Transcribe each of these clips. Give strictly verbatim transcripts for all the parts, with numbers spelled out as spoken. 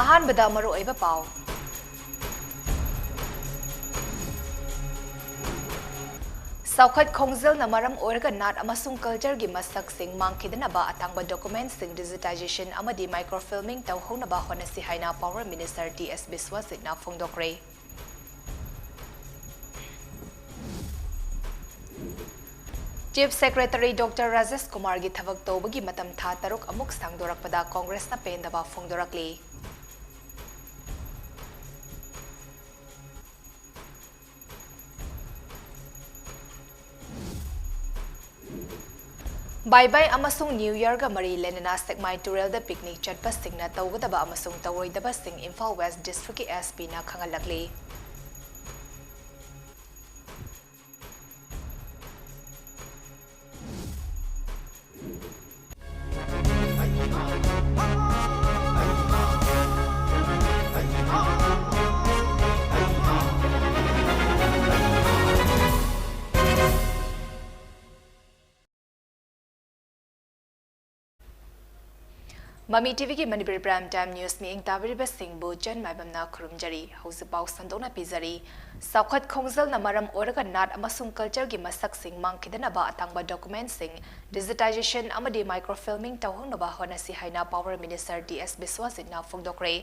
ꯑꯍꯥꯟꯕꯗ ꯃꯔꯨꯑꯣꯏꯕ ꯄꯥꯎ꯫ ꯆꯥꯎꯈꯠ ꯈꯣꯡꯖꯦꯜꯅ ꯃꯔꯝ ꯑꯣꯏꯔꯒ ꯅꯥꯠ ꯑꯃꯁꯨꯡ ꯀꯜꯆꯔꯒꯤ ꯃꯁꯛꯁꯤꯡ ꯃꯥꯡꯈꯤꯗꯅꯕ ꯑꯇꯥꯡꯕ ꯗꯣꯀꯨꯃꯦꯟꯁꯤꯡ ꯗꯤꯖꯤꯇꯥꯏꯖꯦꯁꯟ ꯑꯃꯗꯤ ꯃꯥꯏꯀ꯭ꯔꯣꯐꯤꯜꯃꯤꯡ ꯇꯧꯍꯧꯅꯕ ꯍꯣꯠꯅꯁꯤ ꯍꯥꯏꯅ ꯄꯥꯋꯔ ꯃꯤꯅꯤꯁꯇꯔ ꯇꯤ ꯑꯦꯁ ꯕꯤꯁ꯭ꯋꯖꯤꯠꯅ ꯐꯣꯡꯗꯣꯛꯈ꯭ꯔꯦ꯫ ꯆꯤꯐ ꯁꯦꯀ꯭ꯔꯦꯇꯔꯤ ꯗꯣꯛꯇꯔ ꯔꯥꯖꯦꯁ ꯀꯨꯃꯥꯔꯒꯤ ꯊꯕꯛ ꯇꯧꯕꯒꯤ ꯃꯇꯝ ꯊꯥ ꯇꯔꯨꯛ ꯑꯃꯨꯛ ꯁꯥꯡꯗꯣꯔꯛꯄꯗ ꯀꯣꯡꯒ꯭ꯔꯦꯁꯅ ꯄꯦꯟꯗꯕ ꯐꯣꯡꯗꯣꯔꯛꯂꯤ꯫ ꯕꯥꯏ ꯕꯥꯏ ꯑꯃꯁꯨꯡ ꯅ꯭ꯌꯨ ꯌꯔꯒ ꯃꯔꯤ ꯂꯩꯅꯅ ꯁꯦꯛꯃꯥꯏ ꯇꯨꯔꯦꯜꯗ ꯄꯤꯛꯅꯤꯛ ꯆꯠꯄꯁꯤꯡꯅ ꯇꯧꯒꯗꯕ ꯑꯃꯁꯨꯡ ꯇꯧꯔꯣꯏꯗꯕꯁꯤꯡ ꯏꯝꯐꯥꯜ ꯋꯦꯁ ꯗꯤꯁꯇ꯭ꯔꯤꯛꯀꯤ ꯑꯦꯁ ꯄꯤꯅ ꯈꯪꯍꯜꯂꯛꯂꯤ꯫ ꯃꯃꯤ ꯇꯤꯚꯤꯒꯤ ꯃꯅꯤꯄꯨꯔꯤ Prime Time News ꯃꯤꯠꯌꯦꯡ ꯇꯥꯕꯤꯔꯤꯕꯁꯤꯡꯕꯨ ꯆꯟ ꯃꯥꯏꯕꯝꯅ ꯈꯨꯔꯨꯝꯖꯔꯤ꯫ ꯍꯧꯖꯤꯛ ꯄꯥꯎ ꯁꯟꯗꯣꯛꯅ ꯄꯤꯖꯔꯤ꯫ ꯆꯥꯎꯈꯠ ꯈꯣꯡꯖꯦꯜꯅ ꯃꯔꯝ ꯑꯣꯏꯔꯒ ꯅꯥꯠ ꯑꯃꯁꯨꯡ ꯀꯜꯆꯔꯒꯤ ꯃꯁꯛꯁꯤꯡ ꯃꯥꯡꯈꯤꯗꯅꯕ ꯑꯇꯥꯡꯕ ꯗꯣꯀꯨꯃꯦꯟꯁꯤꯡ ꯗꯤꯖꯤꯇꯥꯏꯖꯦꯁꯟ ꯑꯃꯗꯤ ꯃꯥꯏꯀ꯭ꯔꯣꯐꯤꯜꯃꯤꯡ ꯇꯧꯍꯧꯅꯕ ꯍꯣꯠꯅꯁꯤ ꯍꯥꯏꯅ ꯄꯥꯋꯔ ꯃꯤꯅꯤꯁꯇꯔ ꯇꯤ ꯑꯦꯁ ꯕꯤꯁ꯭ꯋꯖꯤꯠꯅ ꯐꯣꯡꯗꯣꯛꯈ꯭ꯔꯦ꯫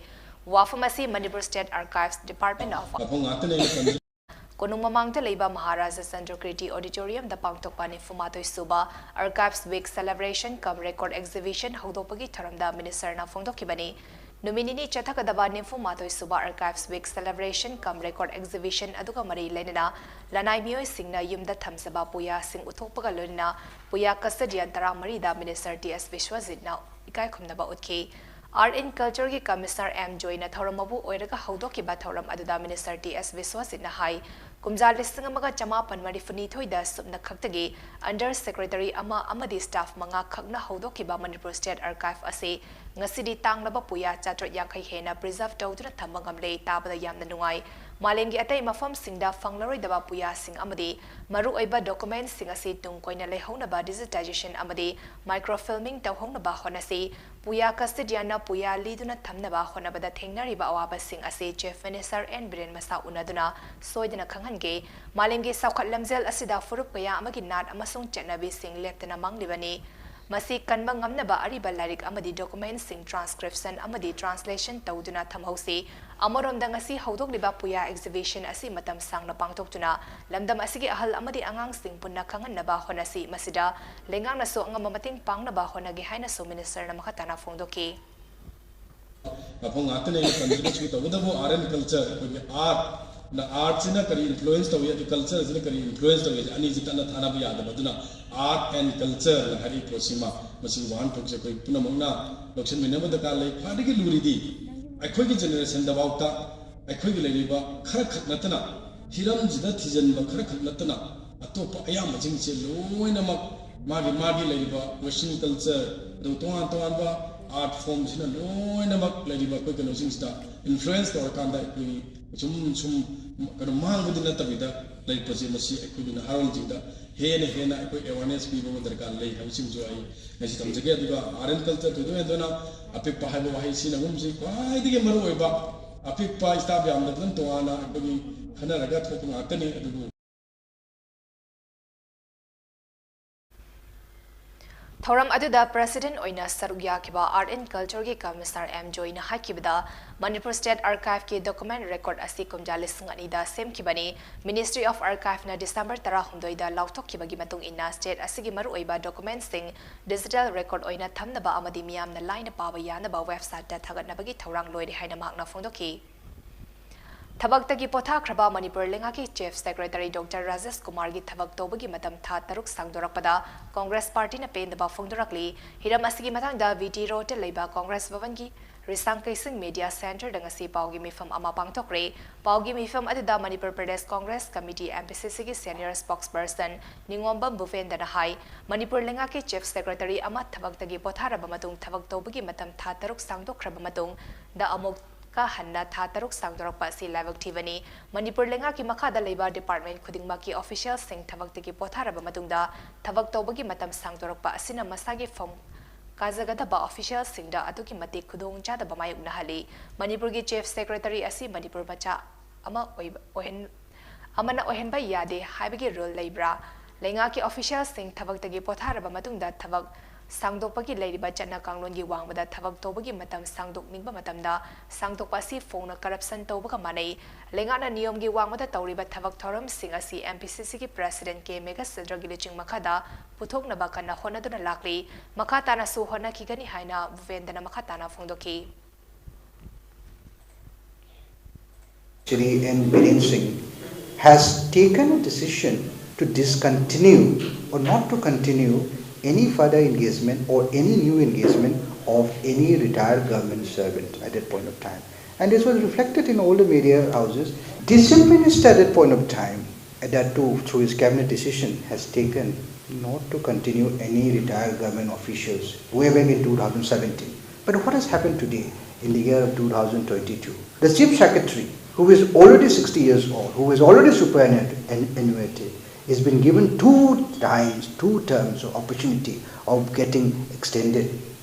ꯋꯥꯐꯝ ꯑꯁꯤ ꯃꯅꯤꯄꯨꯔ ꯁ꯭ꯇꯦꯠ ꯑꯥꯔꯀꯥꯏꯚꯁ ꯗꯤꯄꯥꯔꯠꯃꯦꯟ ꯑꯣꯐ ꯀꯣꯅꯨꯡ ꯃꯃꯥꯡꯗ ꯂꯩꯕ ꯃꯍꯥꯔꯥꯖꯥ ꯆꯟꯗ꯭ꯔꯀꯤꯔꯇꯤ ꯑꯣꯗꯤꯇꯣꯔꯤꯌꯝꯗ ꯄꯥꯡꯊꯣꯛꯄ ꯅꯤꯐꯨ ꯃꯥꯊꯣꯏ ꯁꯨꯕ ꯑꯥꯔꯀꯥꯏꯚꯁ ꯋꯤꯛ ꯁꯦꯂꯦꯕ꯭ꯔꯦꯁꯟ ꯀꯝ ꯔꯦꯀꯣꯔꯗ ꯑꯦꯛꯖꯤꯕꯤꯁꯟ ꯍꯧꯗꯣꯛꯄꯒꯤ ꯊꯧꯔꯝꯗ ꯃꯤꯅꯤꯁꯇꯔꯅ ꯐꯣꯡꯗꯣꯛꯈꯤꯕꯅꯤ꯫ ꯅꯨꯃꯤꯠ ꯅꯤꯅꯤ ꯆꯠꯊꯒꯗꯕ ꯅꯤꯐꯨ ꯃꯥꯊꯣꯏ ꯁꯨꯕ ꯑꯥꯔꯀꯥꯏꯚꯁ ꯋꯤꯛ ꯁꯦꯂꯦꯕ꯭ꯔꯦꯁꯟ ꯀꯝ ꯔꯦꯀꯣꯔꯗ ꯑꯦꯛꯖꯤꯕꯤꯁꯟ ꯑꯗꯨꯒ ꯃꯔꯤ ꯂꯩꯅꯅ ꯂꯅꯥꯏ ꯃꯤꯑꯣꯏꯁꯤꯡꯅ ꯌꯨꯝꯗ ꯊꯝꯖꯕ ꯄꯨꯌꯥꯁꯤꯡ ꯎꯠꯊꯣꯛꯄꯒ ꯂꯣꯏꯅꯅ ꯄꯨꯌꯥ ꯀꯁꯇꯗꯤꯌꯟ ꯇꯔꯥꯃꯔꯤꯗ ꯃꯤꯅꯤꯁꯇꯔ ꯇꯤ ꯑꯦꯁ ꯕꯤꯁ꯭ꯋꯖꯤꯠꯅ ꯏꯀꯥꯏ ꯈꯨꯝꯅꯕ ꯎꯠꯈꯤ꯫ ꯑꯥꯔꯠ ꯑꯦꯟ ꯀꯜꯆꯔꯒꯤ ꯀꯃꯤꯁꯅꯔ ꯑꯦꯝ ꯖꯣꯏꯅ ꯊꯧꯔꯝ ꯃꯄꯨ ꯑꯣꯏꯔꯒ ꯍꯧꯗꯣꯛꯈꯤꯕ ꯊꯧꯔꯝ ꯑꯗꯨꯗ ꯃꯤꯅꯤꯁꯇꯔ ꯇꯤ ꯑꯦꯁ ꯕꯤꯁ꯭ꯋꯖꯤꯠꯅ ꯍꯥꯏ, ꯀꯨꯝꯖꯥ ꯂꯤꯁꯤꯡ ꯑꯃꯒ ꯆꯃꯥꯄꯟ ꯃꯔꯤꯐꯨꯅꯤꯊꯣꯏꯗ ꯁꯨꯞꯅ ꯈꯛꯇꯒꯤ ꯑꯟꯗꯔ ꯁꯦꯀ꯭ꯔꯦꯇꯔꯤ ꯑꯃ ꯑꯃꯗꯤ ꯁ꯭ꯇꯥꯐ ꯃꯉꯥ ꯈꯛꯅ ꯍꯧꯗꯣꯛꯈꯤꯕ ꯃꯅꯤꯄꯨꯔ ꯁ꯭ꯇꯦꯠ ꯑꯥꯔꯀꯥꯏꯚ ꯑꯁꯤ ꯉꯁꯤꯗꯤ ꯇꯥꯡꯂꯕ ꯄꯨꯌꯥ ꯆꯥꯇ꯭ꯔꯦꯠ ꯌꯥꯡꯈꯩ ꯍꯦꯟꯅ ꯄ꯭ꯔꯤꯖꯔꯚ ꯇꯧꯗꯨꯅ ꯊꯝꯕ ꯉꯝꯂꯦ꯫ ꯇꯥꯕꯗ ꯌꯥꯝꯅ ꯅꯨꯡꯉꯥꯏ꯫ ꯃꯥꯂꯦꯝꯒꯤ ꯑꯇꯩ ꯃꯐꯝꯁꯤꯡꯗ ꯐꯪꯂꯔꯣꯏꯗꯕ ꯄꯨꯌꯥꯁꯤꯡ ꯑꯃꯗꯤ ꯃꯔꯨꯑꯣꯏꯕ ꯗꯣꯀꯨꯃꯦꯟꯁꯤꯡ ꯑꯁꯤ ꯇꯨꯡ ꯀꯣꯏꯅ ꯂꯩꯍꯧꯅꯕ ꯗꯤꯖꯤꯇꯥꯏꯖꯦꯁꯟ ꯑꯃꯗꯤ ꯃꯥꯏꯀ꯭ꯔꯣꯐꯤꯜꯃꯤꯡ ꯇꯧꯍꯧꯅꯕ ꯍꯣꯠꯅꯁꯤ꯫ ꯄꯨꯌꯥ ꯀꯁꯇꯤꯗꯤꯌꯥꯟꯅ ꯄꯨꯌꯥ ꯂꯤꯗꯨꯅ ꯊꯝꯅꯕ ꯍꯣꯠꯅꯕꯗ ꯊꯦꯡꯅꯔꯤꯕ ꯑꯋꯥꯕꯁꯤꯡ ꯑꯁꯤ ꯆꯤꯐ ꯃꯤꯅꯤꯁꯇꯔ ꯑꯦꯟ ꯕꯤꯔꯦꯟ ꯃꯁꯥ ꯎꯅꯗꯨꯅ ꯁꯣꯏꯗꯅ ꯈꯪꯍꯟꯒꯦ꯫ ꯃꯥꯂꯦꯝꯒꯤ ꯆꯥꯎꯈꯠ ꯂꯝꯖꯦꯜ ꯑꯁꯤꯗ ꯐꯨꯔꯨꯞ ꯀꯌꯥ ꯑꯃꯒꯤ ꯅꯥꯠ ꯑꯃꯁꯨꯡ ꯆꯠꯅꯕꯤꯁꯤꯡ ꯂꯦꯞꯇꯅ ꯃꯥꯡꯂꯤꯕꯅꯤ꯫ ꯃꯁꯤ ꯀꯟꯕ ꯉꯝꯅꯕ ꯑꯔꯤꯕ ꯂꯥꯏꯔꯤꯛ ꯑꯃꯗꯤ ꯗꯣꯀꯨꯃꯦꯟꯁꯤꯡ ꯇ꯭ꯔꯥꯟꯁꯀ꯭ꯔꯤꯞꯁꯟ ꯑꯃꯗꯤ ꯇ꯭ꯔꯥꯟꯁꯂꯦꯁꯟ ꯇꯧꯗꯨꯅ ꯊꯝꯍꯧꯁꯤ꯫ ꯑꯃꯔꯣꯝꯗ ꯉꯁꯤ ꯍꯧꯗꯣꯛꯂꯤꯕ ꯄꯨꯌꯥ ꯑꯦꯛꯖꯤꯕꯤꯁꯟ ꯑꯁꯤ ꯃꯇꯝ ꯁꯥꯡꯅ ꯄꯥꯡꯊꯣꯛꯇꯨꯅ ꯂꯝꯗꯝ ꯑꯁꯤꯒꯤ ꯑꯍꯜ ꯑꯃꯗꯤ ꯑꯉꯥꯡꯁꯤꯡ ꯄꯨꯟꯅ ꯈꯪꯍꯟꯅꯕ ꯍꯣꯠꯅꯁꯤ꯫ ꯃꯁꯤꯗ ꯂꯩꯉꯥꯛꯅꯁꯨ ꯑꯉꯝꯕ ꯃꯇꯦꯡ ꯄꯥꯡꯅꯕ ꯍꯣꯠꯅꯒꯦ ꯍꯥꯏꯅꯁꯨ ꯃꯤꯅꯤꯁꯇꯔꯅ ꯃꯈꯥ ꯇꯥꯅ ꯐꯣꯡꯗꯣꯛꯈꯤ꯫ ꯃꯐꯝ ꯉꯥꯛꯇꯅꯦ ꯑꯩꯅ ꯇꯝꯖꯔꯤꯁꯤ꯫ ꯇꯧꯕꯇꯕꯨ art and culture, ꯑꯩꯈꯣꯏꯒꯤ ꯑꯥꯔꯠꯅ, ꯑꯥꯔꯠꯁꯤꯅ ꯀꯔꯤ ꯏꯟꯐ꯭ꯂꯨꯌꯦꯟꯁ ꯇꯧꯏ, ꯑꯗꯨ ꯀꯜꯆꯔꯁꯤꯅ ꯀꯔꯤ ꯏꯟꯐ꯭ꯂꯨꯌꯦꯟꯁ ꯇꯧꯏ, ꯑꯅꯤꯁꯤ ꯇꯠꯅ ꯊꯥꯅꯕ ꯌꯥꯗꯕ꯫ ꯑꯗꯨꯅ art and cultureꯅ ꯍꯥꯏꯔꯤꯕ ꯄꯣꯠꯁꯤꯃ, ꯃꯁꯤꯒꯤ ꯋꯥꯍꯟꯊꯣꯛꯁꯦ ꯑꯩꯈꯣꯏ ꯄꯨꯝꯅꯃꯛꯅ ꯂꯧꯁꯤꯟꯃꯤꯟꯅꯕ ꯗꯔꯀꯥꯔ ꯂꯩ꯫ ꯈ꯭ꯋꯥꯏꯗꯒꯤ ꯂꯨꯔꯤꯗꯤ ꯑꯩꯈꯣꯏꯒꯤ ꯖꯦꯅꯦꯔꯦꯁꯟꯗꯐꯥꯎꯗ ꯑꯩꯈꯣꯏꯒꯤ ꯂꯩꯔꯤꯕ ꯈꯔ ꯈꯛ ꯅꯠꯇꯅ, ꯍꯤꯔꯝꯁꯤꯗ ꯊꯤꯖꯤꯟꯕ ꯈꯔ ꯈꯛ ꯅꯠꯇꯅ, ꯑꯇꯣꯞꯄ ꯑꯌꯥꯝꯕꯁꯤꯡꯁꯦ ꯂꯣꯏꯅꯃꯛ ꯃꯥꯒꯤ ꯃꯥꯒꯤ ꯂꯩꯔꯤꯕ ꯋꯦꯁꯇꯔꯟ ꯀꯜꯆꯔ, ꯑꯗꯨꯒ ꯇꯣꯉꯥꯟ ꯇꯣꯉꯥꯟꯕ ꯑꯥꯔꯠ ꯐꯣꯝꯁꯤꯅ ꯂꯣꯏꯅꯃꯛ ꯂꯩꯔꯤꯕ ꯑꯩꯈꯣꯏ ꯀꯩꯅꯣꯁꯤꯡꯁꯤꯗ ꯏꯟꯐ꯭ꯂꯨꯌꯦꯟꯁ ꯇꯧꯔꯀꯥꯟꯗ ꯑꯩꯈꯣꯏꯒꯤ ꯁꯨꯝ ꯁꯨꯝ ꯀꯩꯅꯣ ꯃꯥꯡꯕꯗꯤ ꯅꯠꯇꯕꯤꯗ ꯂꯩꯔꯛꯄꯁꯦ, ꯃꯁꯤ ꯑꯩꯈꯣꯏꯒꯤ ꯅꯍꯥꯔꯣꯜꯁꯤꯡꯗ ꯍꯦꯟꯅ ꯍꯦꯟꯅ ꯑꯩꯈꯣꯏ ꯑꯦꯋꯥꯔꯅꯦꯁ ꯄꯤꯕ ꯑꯃ ꯗꯔꯀꯥꯔ ꯂꯩ ꯍꯥꯏꯕꯁꯤꯃꯁꯨ ꯑꯩ ꯉꯁꯤ ꯊꯝꯖꯒꯦ꯫ ꯑꯗꯨꯒ ꯑꯥꯔꯠ ꯑꯦꯟ ꯀꯜꯆꯔ, ꯊꯣꯏꯗꯣꯛ ꯍꯦꯟꯗꯣꯛꯅ ꯑꯄꯤꯛꯄ ꯍꯥꯏꯕ ꯋꯥꯍꯩ ꯁꯤꯖꯤꯟꯅꯒꯨꯝꯁꯤ꯫ ꯈ꯭ꯋꯥꯏꯗꯒꯤ ꯃꯔꯨꯑꯣꯏꯕ ꯑꯄꯤꯛꯄ ꯁ꯭ꯇꯥꯐ ꯌꯥꯝꯗꯕꯅ ꯇꯣꯉꯥꯟꯅ ꯑꯩꯈꯣꯏꯒꯤ ꯈꯟꯅꯔꯒ ꯊꯣꯛꯄ ꯉꯥꯛꯇꯅꯤ꯫ ꯑꯗꯨꯕꯨ ꯊꯧꯔꯝ ꯑꯗꯨꯗ ꯄ꯭ꯔꯦꯁꯤꯗꯦꯟꯠ ꯑꯣꯏꯅ ꯁꯔꯨꯛ ꯌꯥꯈꯤꯕ ꯑꯥꯔꯠ ꯑꯦꯟ ꯀꯜꯆꯔꯒꯤ ꯀꯃꯤꯁꯅꯔ ꯑꯦꯝ ꯖꯣꯏꯅ ꯍꯥꯏꯈꯤꯕꯗ, ꯃꯅꯤꯄꯨꯔ ꯁ꯭ꯇꯦꯠ ꯑꯥꯔꯀꯥꯏꯚꯀꯤ ꯗꯣꯀꯨꯃꯦꯟꯠ ꯔꯦꯀꯣꯔꯗ ꯑꯁꯤ ꯀꯨꯝꯖꯥ ꯂꯤꯁꯤꯡ ꯑꯅꯤꯗ ꯁꯦꯝꯈꯤꯕꯅꯤ꯫ ꯃꯤꯅꯤꯁꯇ꯭ꯔꯤ ꯑꯣꯐ ꯑꯥꯔꯀꯥꯏꯚꯅ ꯗꯤꯁꯦꯝꯕꯔ ꯇꯔꯥꯍꯨꯝꯗꯣꯏꯗ ꯂꯥꯎꯊꯣꯛꯈꯤꯕꯒꯤ ꯃꯇꯨꯡ ꯏꯟꯅ, ꯁ꯭ꯇꯦꯠ ꯑꯁꯤꯒꯤ ꯃꯔꯨꯑꯣꯏꯕ ꯗꯣꯀꯨꯃꯦꯟꯠꯁꯤꯡ ꯗꯤꯖꯤꯇꯦꯜ ꯔꯦꯀꯣꯔꯗ ꯑꯣꯏꯅ ꯊꯝꯅꯕ ꯑꯃꯗꯤ ꯃꯤꯌꯥꯝꯅ ꯂꯥꯏꯅ ꯄꯥꯕ ꯌꯥꯅꯕ ꯋꯦꯕꯁꯥꯏꯠꯇ ꯊꯥꯒꯠꯅꯕꯒꯤ ꯊꯧꯔꯥꯡ ꯂꯣꯏꯔꯦ ꯍꯥꯏꯅ ꯃꯍꯥꯛꯅ ꯐꯣꯡꯗꯣꯛꯈꯤ꯫ ꯊꯕꯛꯇꯒꯤ ꯄꯣꯊꯥꯈ꯭ꯔꯕ ꯃꯅꯤꯄꯨꯔ ꯂꯩꯉꯥꯛꯀꯤ ꯆꯤꯐ ꯁꯦꯀ꯭ꯔꯦꯇꯔꯤ ꯗꯣꯛꯇꯔ ꯔꯥꯖꯦꯁ ꯀꯨꯃꯥꯔꯒꯤ ꯊꯕꯛ ꯇꯧꯕꯒꯤ ꯃꯇꯝ ꯊꯥ ꯇꯔꯨꯛ ꯁꯥꯡꯗꯣꯔꯛꯄꯗ ꯀꯣꯡꯒ꯭ꯔꯦꯁ ꯄꯥꯔꯇꯤꯅ ꯄꯦꯟꯗꯕ ꯐꯣꯡꯗꯣꯔꯛꯂꯤ꯫ ꯍꯤꯔꯝ ꯑꯁꯤꯒꯤ ꯃꯇꯥꯡꯗ ꯕꯤ ꯇꯤ ꯔꯣꯗꯇ ꯂꯩꯕ ꯀꯣꯡꯒ꯭ꯔꯦꯁ ꯚꯕꯟꯒꯤ ꯔꯤꯁꯥꯡ ꯀꯩꯁꯤꯡ ꯃꯦꯗꯤꯌꯥ ꯁꯦꯟꯇꯔꯗ ꯉꯁꯤ ꯄꯥꯎꯒꯤ ꯃꯤꯐꯝ ꯑꯃ ꯄꯥꯡꯊꯣꯛꯈ꯭ꯔꯦ꯫ ꯄꯥꯎꯒꯤ ꯃꯤꯐꯝ ꯑꯗꯨꯗ Manipur Pradesh Congress committee, M P ꯁꯤ ꯁꯤꯒꯤ ꯁꯦꯅꯤꯌꯔ ꯁ꯭ꯄꯣꯛꯁꯄꯔꯁꯟ ꯅꯤꯉꯣꯝꯕꯝ ꯚꯨꯄꯦꯟꯗꯅ ꯍꯥꯏ, ꯃꯅꯤꯄꯨꯔ ꯂꯩꯉꯥꯛꯀꯤ ꯆꯤꯐ ꯁꯦꯀ꯭ꯔꯦꯇꯔꯤ ꯑꯃ ꯊꯕꯛꯇꯒꯤ ꯄꯣꯊꯥꯔꯕ ꯃꯇꯨꯡ ꯊꯕꯛ ꯇꯧꯕꯒꯤ ꯃꯇꯝ ꯊꯥ ꯇꯔꯨꯛ ꯁꯥꯡꯗꯣꯛꯈ꯭ꯔꯕ ꯃꯇꯨꯡꯗ ꯑꯃꯨꯛ ꯀ ꯍꯟꯅ ꯊꯥ ꯇꯔꯨꯛ ꯁꯥꯡꯗꯣꯔꯛꯄ ꯑꯁꯤ ꯂꯥꯏꯕꯛ ꯊꯤꯕꯅꯤ꯫ ꯃꯅꯤꯄꯨꯔ ꯂꯩꯉꯥꯛꯀꯤ ꯃꯈꯥꯗ ꯂꯩꯕ department ꯈꯨꯗꯤꯡꯃꯛꯀꯤ officialꯁꯤꯡ ꯊꯕꯛꯇꯒꯤ ꯄꯣꯊꯥꯔꯕ ꯃꯇꯨꯡꯗ ꯊꯕꯛ ꯇꯧꯕꯒꯤ ꯃꯇꯝ ꯁꯥꯡꯗꯣꯔꯛꯄ ꯑꯁꯤꯅ ꯃꯁꯥꯒꯤ ꯐꯝ ꯀꯥꯖꯒꯗꯕ officialꯁꯤꯡꯗ ꯑꯗꯨꯛꯀꯤ ꯃꯇꯤꯛ ꯈꯨꯗꯣꯡ ꯆꯥꯗꯕ ꯃꯥꯌꯣꯛꯅꯍꯜꯂꯤ꯫ ꯃꯅꯤꯄꯨꯔꯒꯤ chief secretary ꯑꯁꯤ ꯃꯅꯤꯄꯨꯔ ꯃꯆꯥ ꯑꯃ ꯑꯣꯏꯕ, ꯑꯣꯏꯍꯟ-, ꯑꯃꯅ ꯑꯣꯏꯍꯟꯕ ꯌꯥꯗꯦ ꯍꯥꯏꯕꯒꯤ rule ꯂꯩꯕ꯭ꯔꯥ? ꯂꯩꯉꯥꯛꯀꯤ officialꯁꯤꯡ ꯊꯕꯛꯇꯒꯤ ꯄꯣꯊꯥꯔꯕ ꯃꯇꯨꯡꯗ ꯊꯕꯛ ꯁꯥꯡꯗꯣꯛꯄꯒꯤ ꯂꯩꯔꯤꯕ ꯆꯠꯅ ꯀꯥꯡꯂꯣꯟꯒꯤ ꯋꯥꯡꯃꯗ ꯊꯕꯛ ꯇꯧꯕꯒꯤ ꯃꯇꯝ ꯁꯥꯡꯗꯣꯛꯅꯤꯡꯕ ꯃꯇꯝꯗ ꯁꯥꯡꯗꯣꯛꯄ ꯑꯁꯤ ꯐꯣꯡꯅ corruption ꯇꯧꯕꯒ ꯃꯥꯟꯅꯩ꯫ ꯂꯩꯉꯥꯛꯅ ꯅꯤꯌꯣꯝꯒꯤ ꯋꯥꯡꯃꯗ ꯇꯧꯔꯤꯕ ꯊꯕꯛ ꯊꯧꯔꯝꯁꯤꯡ ꯑꯁꯤ MPCCꯒꯤ president ꯀꯦ ꯃꯦꯘꯆꯟꯗ꯭ꯔꯒꯤ ꯂꯨꯆꯤꯡ ꯃꯈꯥꯗ ꯄꯨꯊꯣꯛꯅꯕ ꯀꯟꯅ ꯍꯣꯠꯅꯗꯨꯅ ꯂꯥꯛꯂꯤ꯫ ꯃꯈꯥ ꯇꯥꯅꯁꯨ ꯍꯣꯠꯅꯈꯤꯒꯅꯤ ꯍꯥꯏꯅ ꯚꯨꯄꯦꯟꯗ꯭ꯔꯅ ꯃꯈꯥ ꯇꯥꯅ ꯐꯣꯡꯗꯣꯛꯈꯤ꯫ Shri N Biren Singh has taken a decision to discontinue or not to continue any further engagement or any new engagement of any retired government servant at that point of time. And this was reflected in all the media houses. The Chief Minister at that point of time, and that too through his cabinet decision, has taken not to continue any retired government officials way back in two thousand seventeen. But what has happened today in the year of two thousand twenty-two? The Chief Secretary, who is already sixty years old, who is already superannuated, has been given two times, two terms of opportunity of getting extended